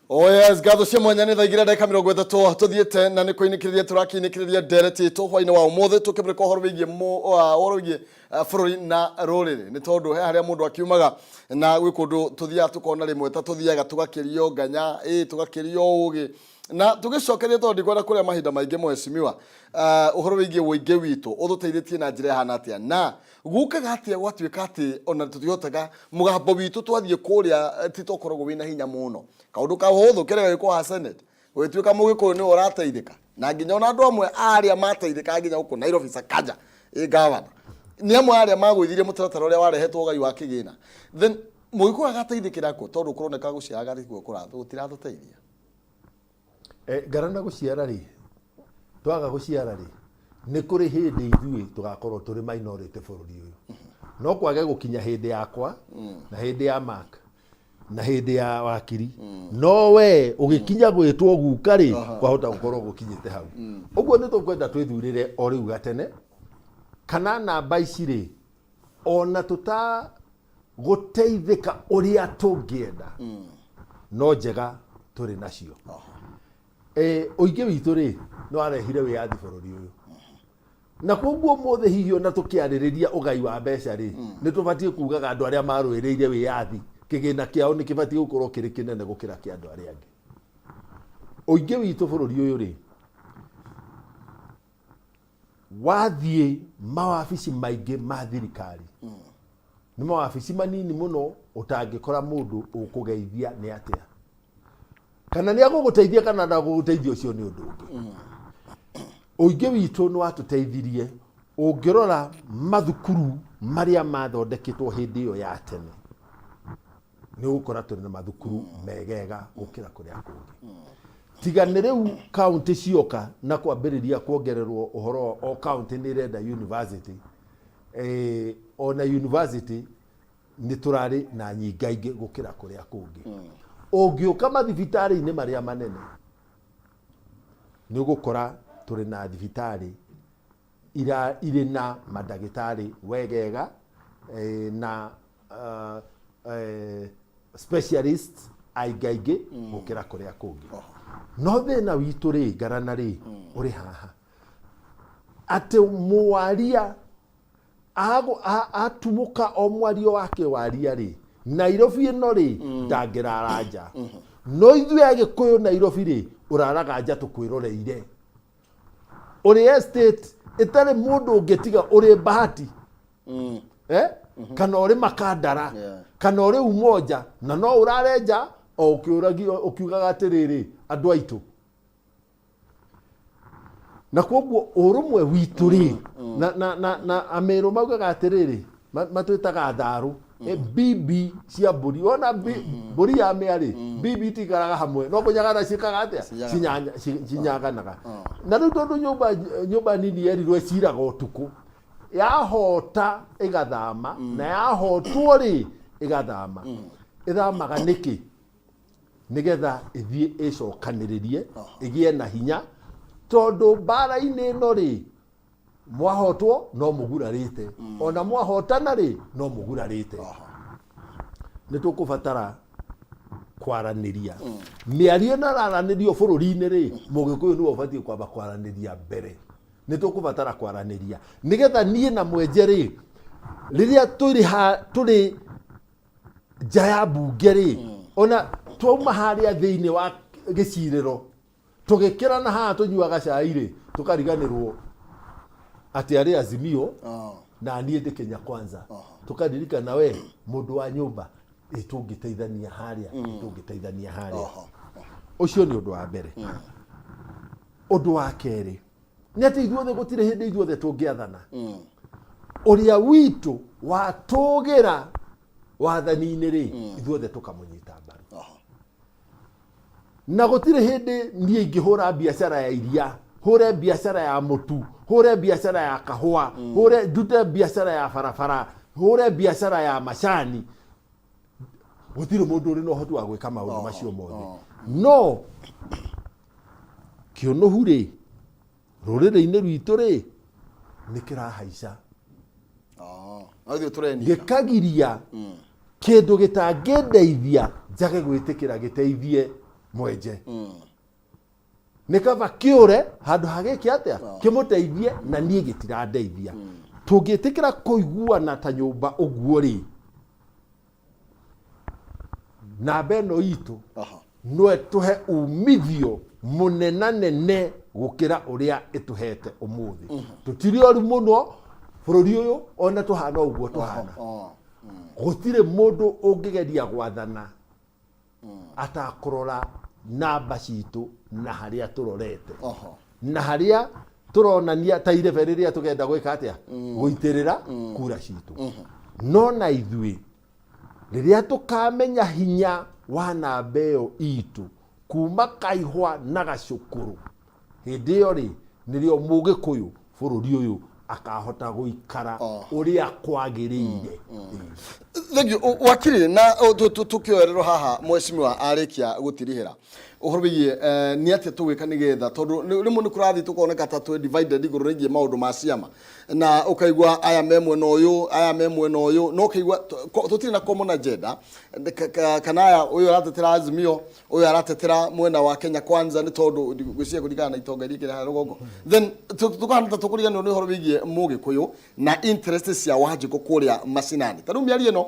Oh yes, ngatho cia mwanya nä thaigä ndagä ka mä rongo ä tatå tå thiä te na nä kå inä kä rä ria tå rakä inä kä rä ria ndereti tå hwainä wa å må thä tå kä må rä ka å horo wä giä å horo wä giä bå rå ri na rå rä rä nä tondå he harä a må ndå akiumaga na gwä kå ndå tå thiaga tå kona rä mwe ta tå thiaga tå gakä rio nganya tå gakä rio å gä na tå gä cokeria tondå ndikwenda kå rä a mahinda maingä mheshimiwa å horo wä giä wå ingä witå å tå teithä tie na njä ra ĩhana atä a na gukaga atä a gwatuä ka atä ona tå tihotaga må gambo witå twathiä kå rä a ti tåkoragwo wä na hinya må no kaå kahå thå kä rä gagä ha senate gwä ka må gä kå yå nä we å rateithä ka na nginya ona andå amwe arä a mateithä ka nginya gå kå Nairobi Sakaja ä gavana nä amwe arä a magåithirie må taratara å rä a warehetwo ũgai wa kä gä na then må gä kå agateithä kä ra kå tondå kå roneka gå ciaraga gå tiratå teithia. Ngarana gũciara rĩ, twaga gũciara rĩ, nĩ kũrĩ hĩndĩ ithuĩ tũgakorwo tũrĩ minority bũrũri ũyũ. No kwage gũkinya hĩndĩ yakwa na hĩndĩ ya Mark na hĩndĩ ya wakiri, no we ũgĩkinya gwĩtwo guka rĩ, kwahota gũkorwo gũkinyĩte hau. Ũguo nĩ tũkwenda twĩthurĩre o rĩu gatene kana namba ici rĩ, ona tũta gũteithĩka ũrĩa tũngĩenda, no njega tũrĩ nacio. Ũingĩ witũ rĩ, nĩ warehire wĩyathi bũrũri ũyũ, na koguo ũmũthĩ hihi ona tũkĩarĩrĩria ũgai wa mbeca rĩ, nĩ tũbatiĩ kugaga andũ arĩa marũĩrĩire wĩyathi kĩgĩna kĩao nĩ kĩbatiĩ gũkorwo kĩrĩ kĩnene gũkĩra kĩa andũ arĩa angĩ. Ũingĩ witũ bũrũri ũyũ rĩ, wathiĩ mawabici maingĩ ma thirikari, nĩ mawabici manini mũno ũtangĩkora mũndũ ũkũgeithia nĩ atĩa, kana nĩ agũgũteithia kana ndagũgũteithia, ũcio nĩ ũndũ ũngĩ. Ũingĩ witũ nĩ watũteithirie. Ũngĩrora mathukuru marĩa mathondeketwo hĩndĩ ĩyo ya tene, nĩ ũgũkora tũrĩ na mathukuru megega gũkĩra kũrĩa kũngĩ. Tiga nĩ rĩu kaunti cioka na kwambĩrĩria kuongererwo ũhoro, o kaunti nĩ ĩrenda university, ona university nĩ tũrarĩ na nyingaingĩ gũkĩra kũrĩa kũngĩ. Ũngĩũka mathibitarĩ-inĩ marĩa manene, nĩ ũgũkora tũrĩ na thibitarĩ irĩ na mandagĩtarĩ wegega, na specialists aingaingĩ gũkĩra kũrĩa kũngĩ. No thĩna witũ rĩ, ngarana rĩ, ũrĩ haha atĩ mwaria atumũka o mwario wake waria rĩ, Nairobi ĩno rĩ, ndangĩrara nja. No ithuĩ Agĩkũyũ Nairobi rĩ, ũraraga nja tũkwĩroreire ũrĩ estate ĩtarĩ mũndũ ũngĩ tiga ũrĩ Bahati, kana ũrĩ Makandara, kana ũrĩ Umoja, na no ũrare nja o ũkĩũragio ũkiugaga atĩrĩrĩ, andũ aitũ. Na koguo ũrũmwe witũ rĩ, na Amerũ maugaga atĩrĩrĩ, matwĩtaga tharũ, bibi cia mbũri. Wona mbũri ya mĩa rĩ, bibi itikaraga hamwe, no kũnyagana ciĩkaga atĩa? Cinyaganaga. Na rĩu tondũ nyũmba nini yerirwo ĩciraga ũtukũ, yahota ĩgathama, na yahotwo rĩ, ĩgathama. Ĩthamaga nĩkĩ? Nĩgetha ĩthiĩ ĩcokanĩrĩrie, ĩgĩe na hinya, tondũ mbara-inĩ ĩno rĩ, Mwahotwo no mũgurarĩte, ona mwahotana rĩ no mũgurarĩte. Nĩ tũkũbatara kwaranĩria. Mĩario ĩno ĩraranĩrio bũrũri-inĩ rĩ, Mũgĩkũyũ nĩwe ũbatiĩ kwamba kwaranĩria mbere. Nĩ tũkũbatara kwaranĩria nĩgetha niĩ na mwenje rĩ, rĩrĩa tũrĩ ha tũrĩ nja ya mbunge rĩ, ona twauma harĩa thĩinĩ wa gĩcirĩro tũgĩkĩrana haha tũnyuaga cai rĩ, tũkariganĩrwo atĩ arĩ Azimio na niĩ ndĩ Kenya Kwanza. Tũkaririkana we mũndũ wa nyũmba ĩ tũngĩteithania harĩa, ĩ tũngĩteithania harĩa. Ũcio nĩ ũndũ wa mbere. Ũndũ wa kerĩ nĩ atĩ ithuothe gũtirĩ hĩndĩ ithuothe tũngĩathana. Ũrĩa witũ watũgĩra wathani-inĩ rĩ, ithuothe tũkamũnyita mbaru. Na gũtirĩ hĩndĩ niĩ ingĩhũra biacara ya iria, hũre biacara ya mũtu, hũre biacara ya kahũa, hũre ndute biacara ya barabara, hũre biacara ya macani. Gũtirĩ mũndũ ũrĩ na ũhoti wa gwĩka maũndũ macio mothe. No kĩũnũhu rĩ, rũrĩrĩ-inĩ rwitũ rĩ, nĩ kĩrahaica. No ithuĩ tũreni. Gĩkagiria kĩndũ gĩtangĩndeithia njage gwĩtĩkĩra gĩteithie mwenje. Nĩ kaba kĩũre handũ ha gĩke atĩa, kĩmũteithie, na niĩ gĩtirandeithia. Tũngĩtĩkĩra kũiguana ta nyũmba ũguo rĩ, namba ĩno itũ no ĩtũhe umithio mũnenanene gũkĩra ũrĩa ĩtũhete ũmũthĩ. Tũtirĩ oru mũno bũrũri ũyũ, ona tũhana ũguo tũhana. Gũtirĩ mũndũ ũngĩgeria gwathana atakũrora namba citũ na harĩa tũrorete na harĩa tũronania ta irebe rĩrĩa tũgenda gwĩka atĩa, gũitĩrĩra kura citũ. No na ithuĩ rĩrĩa tũkamenya hinya wa namba ĩyo itũ kuma kaihwa na gacũkũrũ, hĩndĩ ĩyo rĩ nĩrĩo Mũgĩkũyũ bũrũri ũyũ akahota gũikara ũrĩa kwagĩrĩire. Thank you. Wakiri, na tũkĩoererwo haha mheshimiwa arĩkia gũtirihĩra ũhoro wĩgiĩ nĩ atĩa tũgwĩka nĩgetha, tondũ rĩmwe nĩ kũrathiĩ tũkoneka ta twĩ divided igũrũ rĩgiĩ maũndũ ma ciama, na ũkaigua aya me mwena ũyũ, aya me mwena ũyũ, no ũkaigua tũtirĩ na common agenda. Kana aya ũyũ aratetera Azimio, ũyũ aratetera mwena wa Kenya Kwanza, nĩ tondũ ngwĩciria kũringana na itonga iria ikĩrĩ harĩa rũgongo, then tũkahana ta tũkũriganĩrwo nĩ ũhoro wĩgiĩ Mũgĩkũyũ na interest cia Wanjikũ kũrĩa macinani. Ta rĩu mĩario ĩno,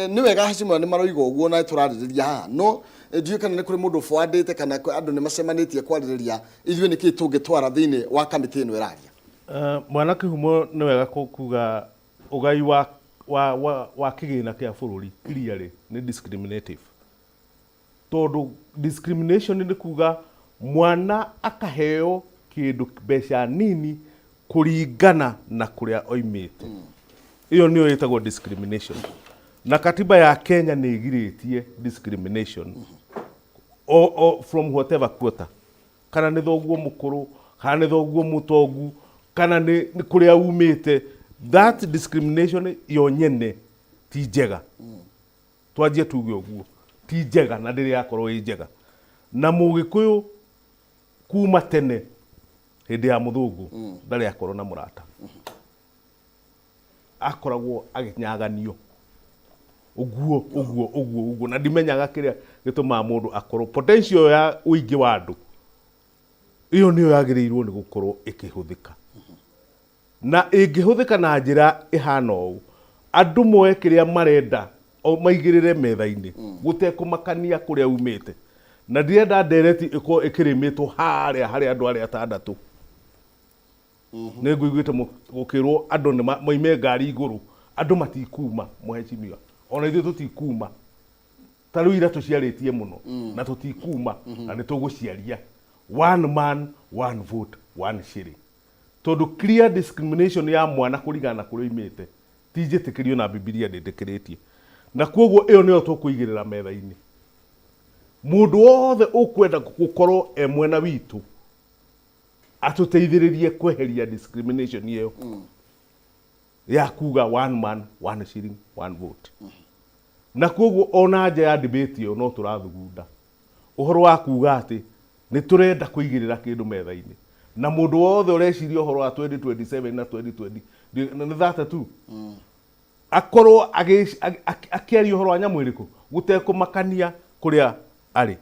nĩ wega hacimwa nĩ maroiga ũguo na tũrarĩrĩria haha, no ndiũĩ kana nĩ kũrĩ mũndũ forwardĩte kana andũ nĩ macemanĩtie kwarĩrĩria ithuĩ nĩkĩ tũngĩtwara thĩinĩ wa kamĩtĩ ĩno ĩraria. Mwana Kĩhumo, nĩ wega kuga ũgai wa kĩgĩna kĩa bũrũri clearly nĩ discriminative, tondũ discrimination nĩ kuga mwana akaheo kĩndũ mbeca nini kũringana na kũrĩa oimĩte. Ĩyo nĩyo ĩtagwo discrimination, na katiba ya Kenya nĩ ĩgirĩtie discrimination o from whatever quarter, kana nĩ thoguo mũkũrũ, kana nĩ thoguo mũtongu, kana nĩ kũrĩa umĩte. That discrimination yo nyene ti njega. Twanjie tuge ũguo, ti njega na ndĩrĩ yakorwo ĩ njega. Na Mũgĩkũyũ kuma tene hĩndĩ ya mũthũngũ ndarĩ akorwo na mũrata, akoragwo agĩnyaganio ũguo ũguo ũguo ũguo, na ndimenyaga kĩrĩa gĩtũmaga mũndũ akorwo potential ya ũingĩ wa andũ ĩyo nĩyo yagĩrĩirwo nĩ gũkorwo ĩkĩhũthĩka, na ĩngĩhũthĩka na njĩra ĩhana ũũ, andũ moe kĩrĩa marenda o maigĩrĩre metha-inĩ gũtekũmakania kũrĩa umĩte. Na ndirenda ndereti ĩkorwo ĩkĩrĩmĩtwo harĩa harĩ andũ arĩa atandatũ. Nĩ ngũiguĩte gũkĩrwo andũ nĩ moime ngari igũrũ, andũ matikuma mũhecimiwa, ona ithuĩ tũtikuma. Ta rĩu ira tũciarĩtie mũno na tũtikuma, na nĩ tũgũciaria one man, one vote, one shilling, tondũ clear discrimination ya mwana kũringana na kũrĩa oimĩte ti njĩtĩkĩrio, na Bibilia ndĩtĩkĩrĩtie. Na koguo ĩyo nĩyo tũkũigĩrĩra metha-inĩ. Mũndũ wothe ũkwenda gũkorwo e mwena witũ atũteithĩrĩrie kweheria discrimination ĩyo ya kuga one man, one shilling, one vote. Na koguo ona nja ya debate ĩyo no tũrathugunda ũhoro wa kuga atĩ nĩ tũrenda kũigĩrĩra kĩndũ metha-inĩ. Na mũndũ wothe ũreciria ũhoro wa 2027 na 2020 nĩ 32 akorwo akĩaria ũhoro wa nyamũ ĩrĩkũ gũtekũmakania kũrĩa arĩ,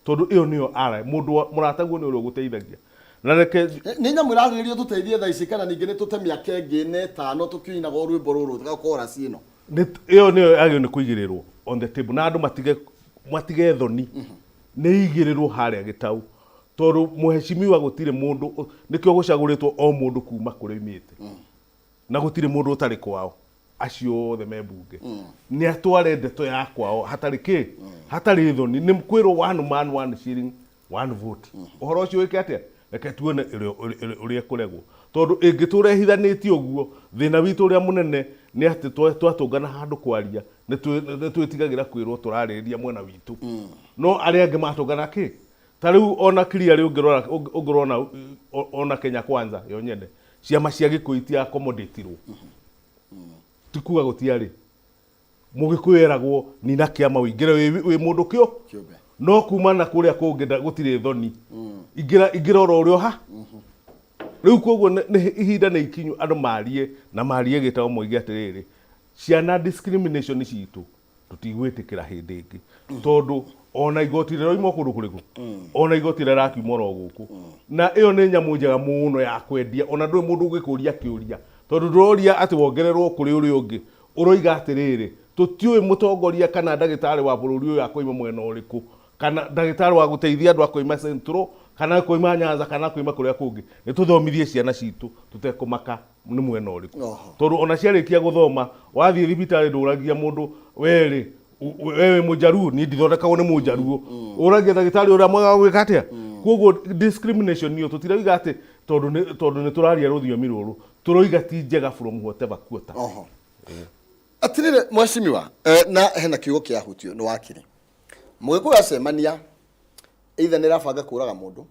tondũ ĩyo nĩyo ara mũndũ mũrataguo nĩ ũrĩa ũgũteithagia. Na reke Nĩ nyamũ ĩrarĩrĩrio tũteithie thaa ici, kana ningĩ nĩ tũte mĩaka ĩngĩ ĩna ĩtano tũkĩinaga o rwĩmbo rũrũ tũgakorasi ĩno? Ĩyo nĩyo yagĩrĩirwo nĩ kũigĩrĩrwo on the table na andũ matige thoni, nĩ igĩrĩrwo harĩa gĩtau, tondũ mũheshimiwa gũtirĩ mũndũ, nĩkĩo gũcagũrĩtwo o mũndũ kuma kũrĩa oimĩte, na gũtirĩ mũndũ ũtarĩ kwao. Acio othe me mbunge nĩ atware ndeto ya kwao hatarĩ kĩ, hatarĩ thoni. Nĩ kwĩrwo one man one shilling one vote. Ũhoro ũcio wĩke atĩa? Reke tuone ũrĩa ĩkũregwo, tondũ ĩngĩtũra ĩhithanĩtie ũguo, thĩna witũ ũrĩa mũnene nĩ atĩ twatũngana handũ kwaria nĩ twĩtigagĩra kwĩrwo tũrarĩrĩria mwena witũ, no arĩa angĩ matũngana kĩ ta rĩu ona clearly ũngĩrora ũngĩrona ona Kenya Kwanza yo nyene, ciama cia Gĩkũyũ itia accommodatirwo. Ti kuga gũtiarĩ Mũgĩkũyũ eragwo nina kĩama ũingĩre wĩ mũndũ kĩo, no kuma na kũrĩa kũngĩ gũtirĩ thoni, ingĩra ingĩra oro ũrĩa ha rĩu. Koguo ihinda nĩ ikinyu andũ marie na marie gĩtao, moige atĩrĩrĩ, ciana discrimination citũ tũtigwĩtĩkĩra hĩndĩ ĩngĩ, tondũ ona igoti rĩroima kũndũ kũrĩkũ, ona igoti rĩrakiuma oro gũkũ. Na ĩyo nĩ nyamũ njega mũno ya kwendia, ona ndũrĩ mũndũ ũngĩkũria kĩũria, tondũ ndũroria atĩ wongererwo kũrĩ ũrĩa ũngĩ. Ũroiga atĩrĩrĩ, tũtiũĩ mũtongoria kana ndagĩtarĩ wa bũrũri ũyũ akoima mwena ũrĩkũ, kana ndagĩtarĩ wa gũteithia andũ akoima Central, kana akoima Nyanza, kana akoima kũrĩa kũngĩ. Nĩ tũthomithie ciana citũ tũtekũmaka nĩ mwena ũrĩkũ, tondũ ona ciarĩkia gũthoma, wathiĩ thibitarĩ ndũragia mũndũ werĩ we wĩ Mũjaruo, niĩ ndithondekagwo nĩ Mũjaruo. Ũragia ndagĩtarĩ ũrĩa mwega wa gwĩka atĩa. Koguo discrimination ĩyo tũtirauga atĩ tondũ nĩ tũraria rũthiomi rũrũ, tũroiga ti njega from whatever quarter. Atirĩrĩ mheshimiwa, na hena kiugo kĩahutio nĩ wakiri, Mũgĩkũyũ acemania either nĩ ĩrabanga kũraga mũndũ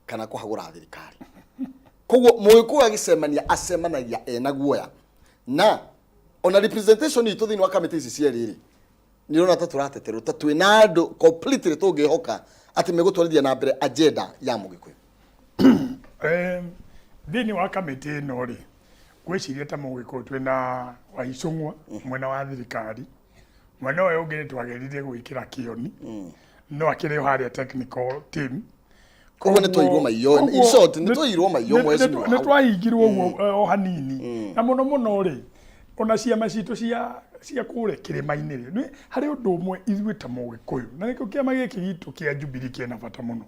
kana kũhagũra thirikari. Koguo Mũgĩkũyũ agĩcemania acemanagia ena guoya, na ona representation itũ thĩinĩ wa kamĩtĩ ici cierĩ rĩ, nĩ ũrona ta tũrateterwo, ta twĩna andũ completely tũngĩhoka atĩ megũtwarithia na mbere agenda ya Mũgĩkũyũ? Thĩinĩ wa kamĩtĩ ĩno rĩ, ngwĩciria ta Mũgĩkũyũ twĩna Waicũng'wa mwena wa thirikari, mwena ũyũ ũngĩ nĩ twageririe gwĩkĩra Kĩoni, no akĩrĩ o harĩa technical team. Koguo nĩ twairwo maiyo. In short, nĩ twairwo maiyo, mheshimiwa. Nĩ twahingirwo ũguo o hanini. Na mũno mũno rĩ, ona ciama citũ cia kũrĩa kĩrĩma-inĩ rĩ, nĩ harĩ ũndũ ũmwe ithuĩ ta Mũgĩkũyũ, na nĩkĩo kĩama gĩkĩ gitũ kĩa Jubilee kĩna bata mũno,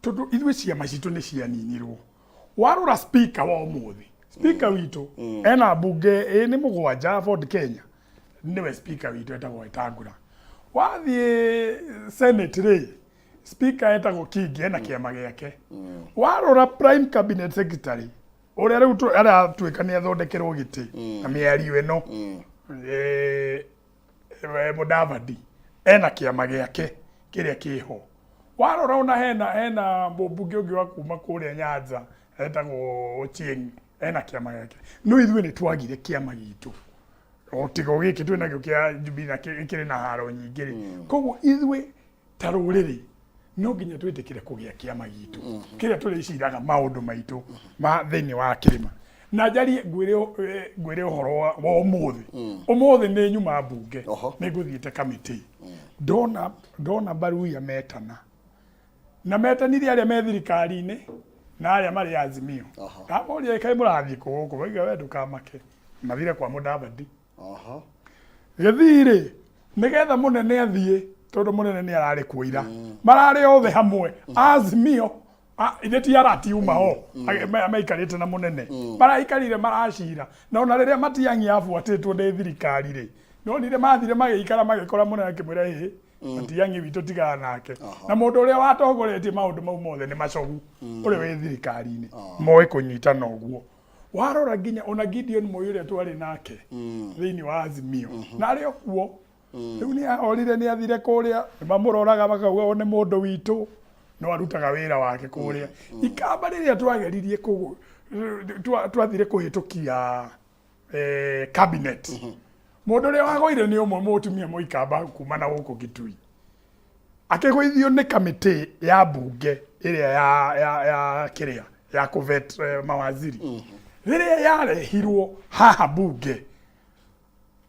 tondũ ithuĩ ciama citũ nĩ cianinirwo. Warora speaker wa ũmũthĩ, speaker witũ ena mbunge ĩ nĩ mũgwanja Ford Kenya, nĩwe speaker witũ etagwo Wetangula. Wathiĩ Senate rĩ, speaker etagwo Kingi, ena kĩama gĩake. Warora prime cabinet secretary ũrĩa rĩu aratuĩka nĩ athondekerwo gĩtĩ na mĩario ĩno, Mudavadi, ena kĩama gĩake kĩrĩa kĩho. Warora ona hena mũmbunge ũngĩ wa kuma kũrĩa Nyanza etagwo Ochieng, ena kĩama gĩake. No ithuĩ nĩ twagire kĩama gitũ o tiga o gĩkĩ twĩ nakĩo kĩa Jubilee, na kĩrĩ na haro nyingĩ rĩ. Koguo ithuĩ ta rũrĩrĩ no nginya twĩtĩkĩre kũgĩa kĩama gitũ kĩrĩa tũrĩciraga maũndũ maitũ ma thĩinĩ wa kĩrĩma. Na njarie ngwĩre ũhoro wa ũmũthĩ. Ũmũthĩ nĩ nyuma mbunge, nĩ ngũthiĩte kamĩtĩ, ndona Baruya metana na metanire arĩa me thirikari-inĩ na arĩa marĩ Azimio. Ndamoria, kaĩ mũrathiĩ kũ gũkũ? Mauga, we ndũkamake, mathire kwa Mudavadi gĩthii rĩ, nĩgetha mũnene athiĩ, tondũ mũnene nĩ ararĩ kuo ira. Mararĩ othe hamwe Azimio, ithe ti aratiuma ho maikarĩte na mũnene, maraikarire maracira. Na ona rĩrĩa Matiang'i abuatĩtwo nĩ thirikari rĩ, nonire mathire magĩikara magĩkora mũnene akĩmwĩra, ĩĩ, Matiang'i witũ tigana nake. Na mũndũ ũrĩa watongoretie maũndũ mau mothe nĩ Macogu ũrĩa wĩ thirikari-inĩ, moĩ kũnyitana ũguo. Warora nginya ona Gideon Moi ũrĩa twarĩ nake thĩinĩ wa Azimio na arĩ o kuo rĩu, nĩ ahorire, nĩ athire kũrĩa, nĩ mamũroraga makauga ũyũ nĩ mũndũ witũ, no arutaga wĩra wake kũrĩa Ikamba. Rĩrĩa twageririe twathire kũhĩtũkia cabinet, mũndũ ũrĩa wagoire nĩ ũmwe mũtumia Mũikamba kuma na gũkũ Kitui, akĩgũithio nĩ kamĩtĩ ya mbunge. ĩrĩa ya ya ya kĩrĩa ya kũvet mawaziri rĩrĩa yarehirwo haha bunge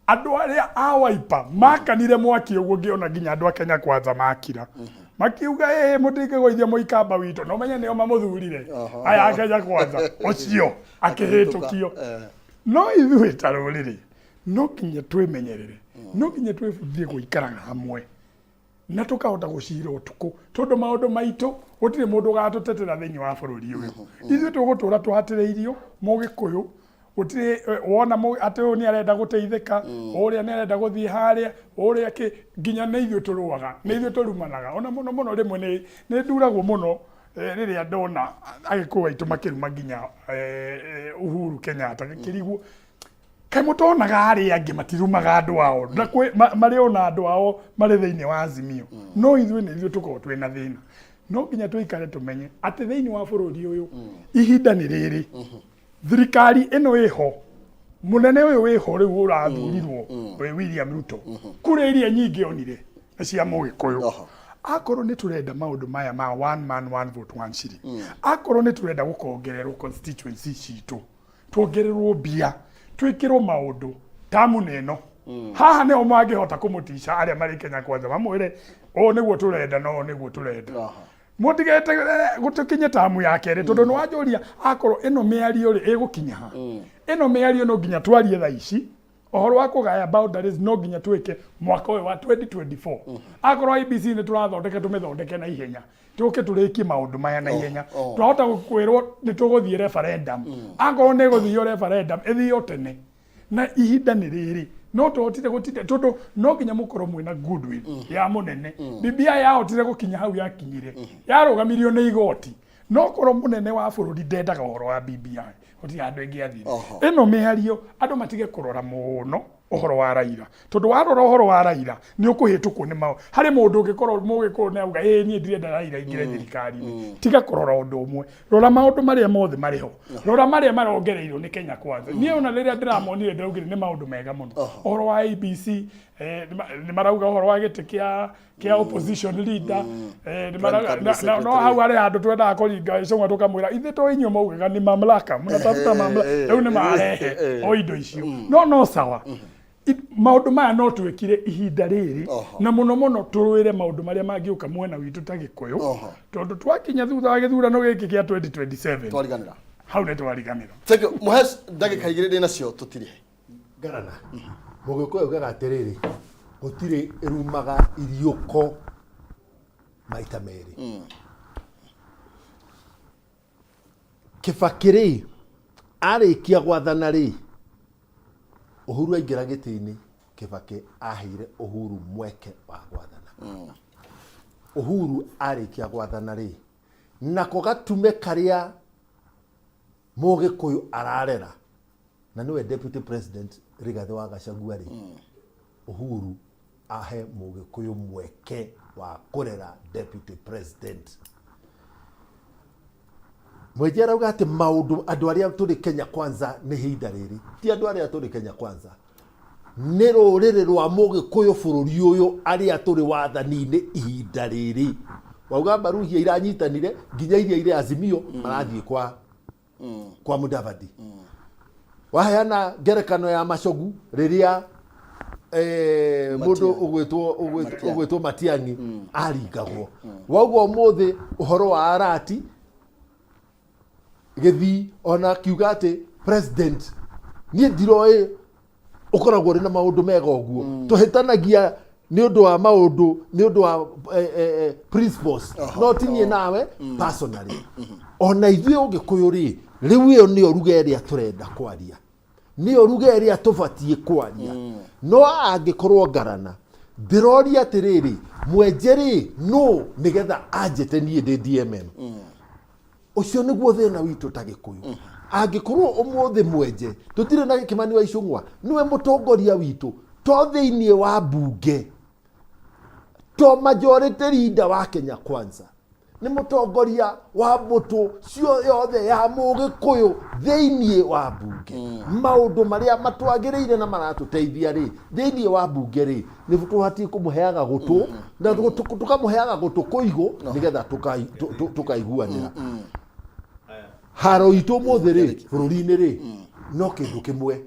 andũ arĩa a Wiper makanire mwaki ũguo ngĩona nginya andũ a Kenya Kwanza makira makiuga ĩ mũtingĩgũithia mũikamba witũ no menye nĩo mamũthurire aya a Kenya Kwanza ũcio akĩhĩtũkio no ithuĩ ta rũrĩrĩ no nginya twĩmenyerere no nginya twĩbundithie gũikaraga hamwe na tũkahota gũcira ũtukũ tondũ maũndũ maitũ gũtirĩ mũndũ ũgatũtetera thĩinĩ wa bũrũri ũyũ ithuĩ tũgũtũra tũhatĩrĩirio mũgĩkũyũ gũtirĩ wona atĩ ũyũ nĩ arenda gũteithĩka ũrĩa nĩ arenda gũthiĩ harĩa ũrĩa kĩ nginya nĩ ithuĩ tũrũaga nĩ ithuĩ tũrumanaga ona mũno mũno rĩmwe nĩ nĩ nduragwo mũno rĩrĩa ndona agĩkũyũ aitũ makĩruma nginya Uhuru Kenyatta gĩkĩrigwo kaĩ mũtonaga arĩa angĩ matirumaga andũ ao na marĩ ona andũ ao marĩ thĩinĩ wa Azimio no ithuĩ nĩ ithuĩ tũkoragwo twĩna thĩna no nginya tũikare tũmenye atĩ thĩinĩ wa bũrũri ũyũ ihinda nĩ rĩrĩ thirikari ĩno ĩho mũnene ũyũ wĩho rĩu ũrathurirwo wĩ William Ruto kura iria nyingĩ onire nĩ cia mũgĩkũyũ akorwo nĩ tũrenda maũndũ maya ma one man one vote one shilling akorwo nĩ tũrenda gũkongererwo constituency citũ tuongererwo mbia twĩkĩrwo maũndũ tamu nĩ ĩno haha nĩho mangĩhota kũmũtica arĩa marĩ Kenya Kwanza mamwĩre ũũ nĩguo tũrenda na ũũ nĩguo tũrenda mũtigeterere gũtũkinye tamu ya kerĩ tondũ nĩ wanjũria akorwo ĩno mĩario rĩ ĩgũkinya ha ĩno mĩario no nginya twarie thaa ici ũhoro wa kũgaya boundaries no nginya twĩke mwaka ũyũ wa 2024 akorwo IEBC nĩ tũrathondeka tũmĩthondeke na ihenya tũke tũrĩkie maũndũ maya na ihenya twahota kwĩrwo nĩ tũgũthiĩ referendum akorwo nĩ ĩgũthio referendum ĩthio tene na ihinda nĩ rĩrĩ no tũhotire gũtinda tondũ no nginya mũkorwo mwĩna goodwill ya mũnene BBI yahotire gũkinya hau yakinyire yarũgamirio nĩ igoti no korwo mũnene wa bũrũri ndendaga ũhoro wa BBI gũtirĩ handũ ĩngĩathire ĩno mĩario andũ matige kũrora mũno ũhoro wa Raila tondũ warora ũhoro wa Raila nĩ ũkũhĩtũkwo nĩ mao harĩ mũndũ ũngĩkorwo mũgĩkũyũ nĩ auga ĩĩ niĩ ndirenda Raila aingĩre thirikari-inĩ tiga kũrora ũndũ ũmwe rora maũndũ marĩa mothe marĩ ho rora marĩa marongereirwo nĩ Kenya Kwanza niĩ ona rĩrĩa ndĩramonire ndĩraugire nĩ maũndũ mega mũno ũhoro wa ABC nĩ marauga ũhoro wa gĩtĩ kĩa kĩa opposition leader nĩ Prime marauga- Cabinet no hau Secretary. harĩ handũ twendaga kũringa icũng'wa tũkamwĩra ithuĩ to inyuĩ maugaga ni mamlaka mnatafuta mamlaka rĩu nĩ marehe o indo icio no no sawa maũndũ maya no twĩkire ihinda rĩrĩ na mũno mũno tũrũĩre maũndũ marĩa mangĩũka mwena witũ ta gĩkũyũ tondũ twakinya thutha wa gĩthurano gĩkĩ kĩa 2027 twariganĩra hau nĩ twariganĩra Thank you. Mũhes ndagĩka igĩrĩ ndĩ nacio tũtirĩhe Ngarana mũgĩkũyũ augaga atĩrĩrĩ gũtirĩ ĩrumaga iriũko maita merĩ Kĩbakĩ rĩ arĩkia gwathana rĩ Uhuru aingĩra gĩtĩ-inĩ Kĩbakĩ aheire Uhuru mweke wa gwathana Uhuru arĩkia gwathana rĩ nako gatume karĩa Mũgĩkũyũ ararera na nĩwe deputy president Rigathĩ wa Gachagua rĩ Uhuru ahe Mũgĩkũyũ mweke wa kũrera deputy president Mwenje arauga atĩ maũndũ andũ arĩa tũrĩ Kenya Kwanza nĩ ihinda rĩrĩ ti andũ arĩa tũrĩ Kenya Kwanza nĩ rũrĩrĩ rwa Mũgĩkũyũ bũrũri ũyũ arĩa tũrĩ wathani-inĩ ihinda rĩrĩ wauga mbaruhia iranyitanire nginya iria irĩ Azimio marathiĩ kwa kwa Mudavadi waheana ngerekano ya Machogu rĩrĩa mũndũ ũgwĩtwo ũgwĩtwo Matiang'i aringagwo wauga ũmũthĩ ũhoro wa arati gĩthii ona kiuga atĩ president niĩ ndiroĩ ũkoragwo ũrĩ na maũndũ mega ũguo tũhĩtanagia nĩ ũndũ wa maũndũ nĩ ũndũ wa principles no ti niĩ nawe personally ona ithuĩ ũgĩkũyũ rĩ rĩu ĩyo nĩyo ruga ĩrĩa tũrenda kwaria nĩyo ruga ĩrĩa tũbatiĩ kwaria no angĩkorwo ngarana ndĩroria atĩrĩrĩ mwenje rĩ nũ nĩgetha anjĩte niĩ ndĩ DMM ũcio nĩguo thĩna witũ ta gĩkũyũ angĩkorwo ũmũthĩ mwenje tũtirĩ na Kĩmani wa Icũng'wa nĩwe mũtongoria witũ to thĩinĩ wa mbunge to majority leader wa Kenya Kwanza Nĩ mũtongoria wa mbũtũ cio yothe ya Mũgĩkũyũ thĩinĩ wa mbunge. Maũndũ marĩa matwagĩrĩire na maratũteithia rĩ thĩinĩ wa mbunge rĩ, nĩ tũbatiĩ kũmũheaga gũtũ na tũkamũheaga gũtũ kũigũ nĩgetha tũkaiguanĩra. Haro itũ ũmũthĩ rĩ bũrũri-inĩ rĩ no kĩndũ kĩmwe,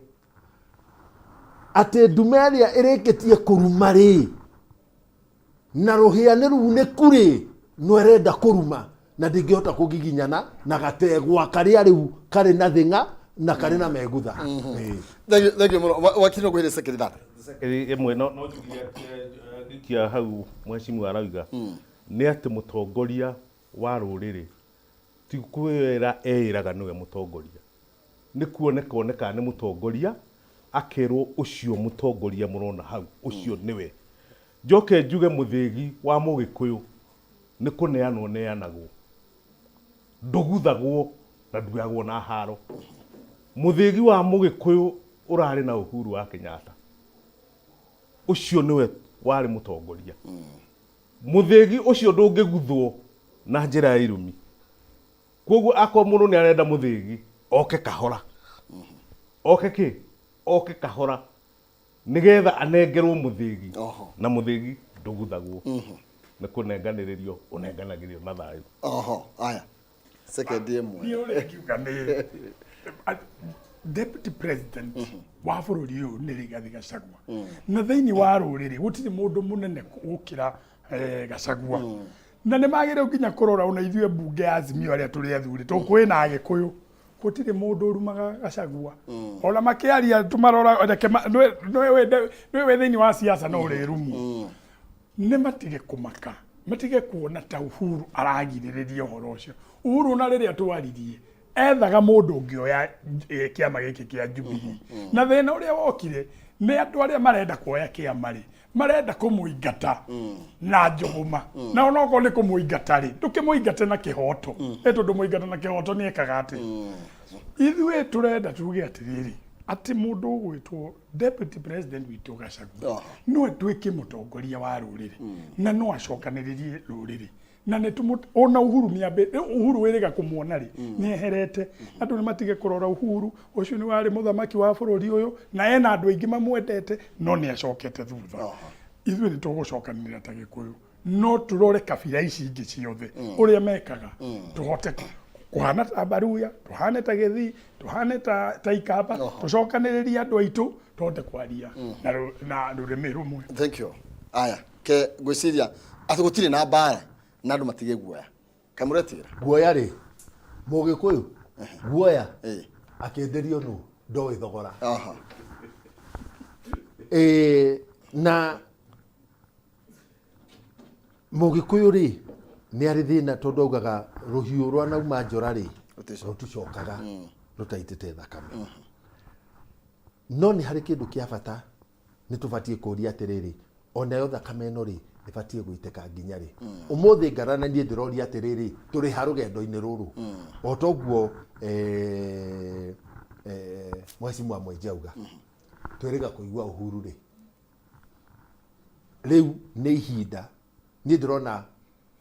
atĩ ndume ĩrĩa ĩrĩkĩtie kũruma rĩ na rũhĩa nĩ runĩku rĩ, no ĩrenda kũruma na ndĩngĩhota kũgiginyana na gategwa karĩa rĩu karĩ na thĩng'a na karĩ na megutha. Ĩĩ. Thank you mũno. Wakiri, no ngwĩre second that. Ĩmwe no njugie ngĩikia hau mheshimiwa arauga nĩ atĩ mũtongoria wa rũrĩrĩ ti kwĩra eĩraga nĩwe mũtongoria, nĩ kuoneka onekaga nĩ mũtongoria, akerwo ũcio mũtongoria mũrona hau ũcio nĩwe. Njoke njuge mũthĩgi wa Mũgĩkũyũ nĩ kũneanwo neanagwo, ndũguthagwo na nduoyagwo na haro. Mũthĩgi wa Mũgĩkũyũ ũrarĩ na Uhuru wa Kenyatta, ũcio nĩwe warĩ mũtongoria. Mũthĩgi ũcio ndũngĩguthwo na njĩra ya irumi. Koguo akorwo mũndũ nĩ arenda mũthĩgi, oke kahora, oke kĩ, oke kahora nĩgetha anengerwo mũthĩgi. Na mũthĩgi ndũguthagwo, nĩ kũnenganĩrĩrio ũnenganagĩrio na thayũ. Oho, aya second ĩmwe. Niĩ ũrĩa ngiuga nĩ deputy president wa bũrũri ũyũ nĩ Rigathi Gachagua, na thĩinĩ wa rũrĩrĩ gũtirĩ mũndũ mũnene gũkĩra Gachagua, na nĩ magĩrĩirwo nginya kũrora ona ithuĩ mbunge ya Azimio arĩa tũrĩ athuri, tondũ kwĩ na Agĩkũyũ gũtirĩ mũndũ ũrumaga Gachagua ona makĩaria tũmarora. Reke nĩwe wĩ thĩinĩ wa siasa no ũrĩrumwo. Nĩ matige kũmaka, matige kuona ta Uhuru aragirĩrĩria ũhoro ũcio. Uhuru na rĩrĩa twaririe ethaga mũndũ ũngĩoya kĩama gĩkĩ kĩa Jubilee, na thĩna ũrĩa wokire nĩ andũ arĩa marenda kuoya kĩama rĩ, marenda kũmũingata na njũgũma, na onokorwo nĩ kũmũingata rĩ, ndũkĩmũingate na kĩhoto, nĩ tondũ mũingata na kĩhoto nĩ ekaga atĩ ithuĩ tũrenda tuge atĩrĩrĩ, atĩ mũndũ ũgwĩtwo deputy president witũ Gachagua no atuĩke mũtongoria wa rũrĩrĩ na no acokanĩrĩrie rũrĩrĩ, na nĩ tũmũ ona Uhuru nĩambe rĩu. Uhuru wĩrĩga kũmuona rĩ, nĩ eherete. Andũ nĩ matige kũrora Uhuru ũcio nĩ warĩ mũthamaki wa bũrũri ũyũ na ena andũ aingĩ mamwendete, no nĩ acokete thutha. Ithuĩ nĩ tũgũcokanĩrĩra ta Gĩkũyũ, no tũrore kabira ici ingĩ ciothe ũrĩa mekaga, tũhote kũhana ta Baruya, tũhane ta Gĩthii, tũhane ta Ikamba, tũcokanĩrĩrie andũ aitũ tũhote kwaria na rũrĩmĩ rũmwe. Thank you. Aya, ke ngwĩciria atĩ gũtirĩ na mbara na andũ matige guoya. Kaĩ mũretigĩra? Guoya rĩ, Mũgĩkũyũ guoya akĩenderio nũ ndoĩ thogora. Ĩĩ, na Mũgĩkũyũ rĩ nĩ arĩ thĩna, tondũ augaga rũhiũ rwa nauma njora rĩ rũticokaga rũtaitĩte thakame. No nĩ harĩ kĩndũ kĩa bata nĩ tũbatiĩ kũria atĩrĩrĩ, onayo thakame ĩno rĩ ĩbatiĩ gũitĩka nginya rĩ? Ũmũthĩ ngarana niĩ ndĩroria atĩrĩrĩ, tũrĩ ha rũgendo-inĩ rũrũ? O toguo mheshimiwa Mwenje auga, twĩrĩga kũigua Uhuru rĩ, rĩu nĩ ihinda. Niĩ ndĩrona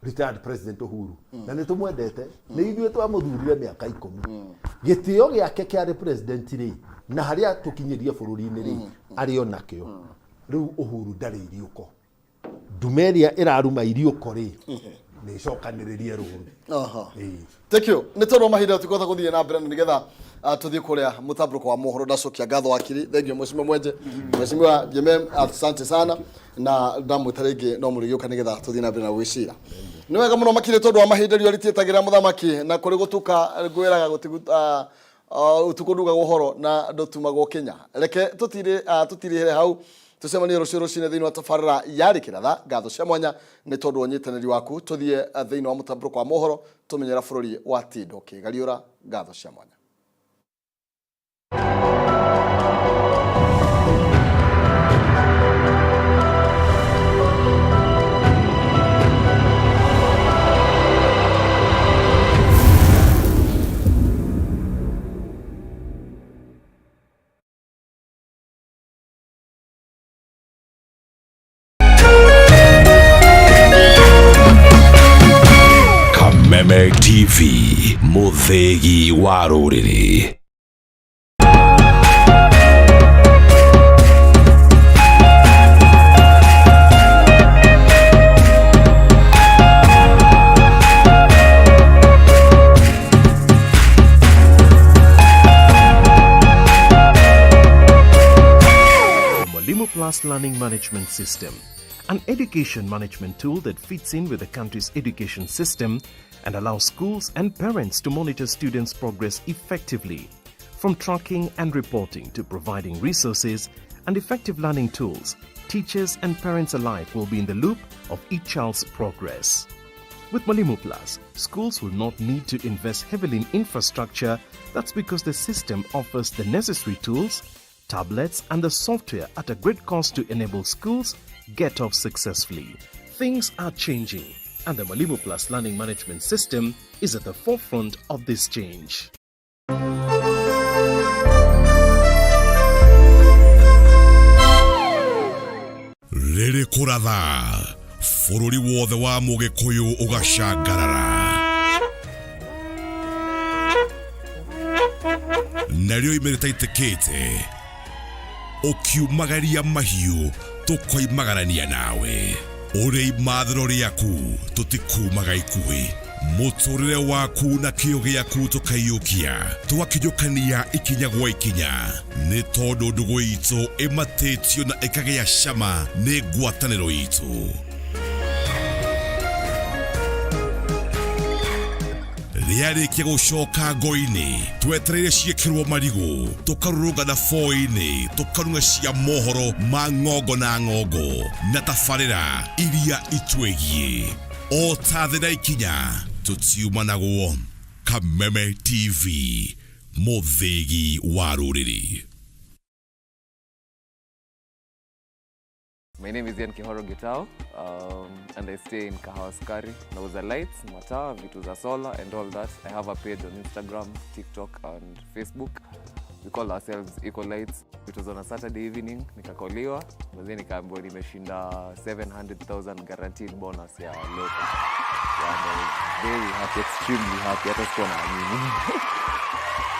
retired president Uhuru na nĩ tũmwendete, nĩ ithuĩ twamũthurire mĩaka 10. Gĩtĩo gĩake kĩarĩ president rĩ, na harĩa tũkinyĩrie bũrũri-inĩ rĩ, arĩ o nakĩo. Rĩu Uhuru ndarĩ iriũko, ndume ĩrĩa ĩraruma iriũko rĩ, nĩ ĩcokanĩrĩrie rũru. Ĩĩ. Thank you. Nĩ tondũ wa mahinda tũkũhota gũthiĩ na mbere na nĩgetha tũthiĩ kũrĩa mũtambũrũko wa mohoro. Ndacokia ngatho wakiri. Thank you mheshimiwa Mwenje, mheshimiwa Jemem, asante sana, na ndamwĩta rĩngĩ no mũrĩgĩũka nĩgetha tũthiĩ na mbere na gwĩcira. Nĩ wega mũno makĩria tondũ wa mahinda, riũa rĩtiĩtagĩra mũthamaki na kũrĩ gũtuka ngwĩraga ũtukũ ndugaga ũhoro na ndũtumagwo kĩnya. Reke tũtirĩhere hau, tũcemanie rũciũ rũcinĩ thĩinĩ wa tabarĩra ya Rĩkĩratha. Ngatho cia mwanya nĩ tondũ wa ũnyitanĩri waku. Tũthiĩ thĩinĩ wa mũtambũrũko wa mohoro tũmenyera bũrũri wa tindo kĩgariũra. Ngatho cia mwanya. TV, mũthĩgi wa rũrĩrĩ. The Mwalimu Plus Learning Management System, an education management tool that fits in with the country's education system and allows schools and parents to monitor students' progress effectively. From tracking and reporting to providing resources and effective learning tools, teachers and parents alike will be in the loop of each child's progress. With Mwalimu Plus, schools will not need to invest heavily in infrastructure. That's because the system offers the necessary tools, tablets, and the software at a great cost to enable schools get off successfully. Things are changing, and the Mwalimu Plus Learning Management System is at the forefront of this change. Rĩrĩ kũratha bũrũri wothe wa mũgĩkũyũ ũgacangarara, narĩo ime rĩtaitĩkĩte ũkiumagaria mahiũ tũkoimagarania nawe ũrĩ imathĩro rĩaku tũtikumaga ikuhĩ mũtũrĩre waku na kĩo gĩaku tũkaiyũkia tũgakinyũkania ikinya gwa ikinya nĩ tondũ ndũgũ itũ ĩmatĩtio na ĩkagĩa cama nĩ ngwatanĩro itũ. Rĩarĩkia gũcoka ngo-inĩ twetereire ciĩkĩrwo marigũ tũkarũrũngana boi-inĩ tũkarung'a cia mohoro ma ng'ongo na ng'ongo na tabarĩra iria itwĩgiĩ o ta thĩ na ikinya tũtiumanagwo. Kameme TV, mũthĩgi wa rũrĩrĩ. My name is Ian Kihoro Gitau, and I stay in Kahawa Sukari. Nauza lights, mataa, vitu za solar and all that. I have a page on Instagram, TikTok and Facebook. We call ourselves Eco Lights. It was on a Saturday evening, nikakoliwa, mazee nikaambiwa nimeshinda 700,000 guaranteed bonus ya lotto. Yeah, and I was very happy, extremely happy. Hata sikuwa naamini.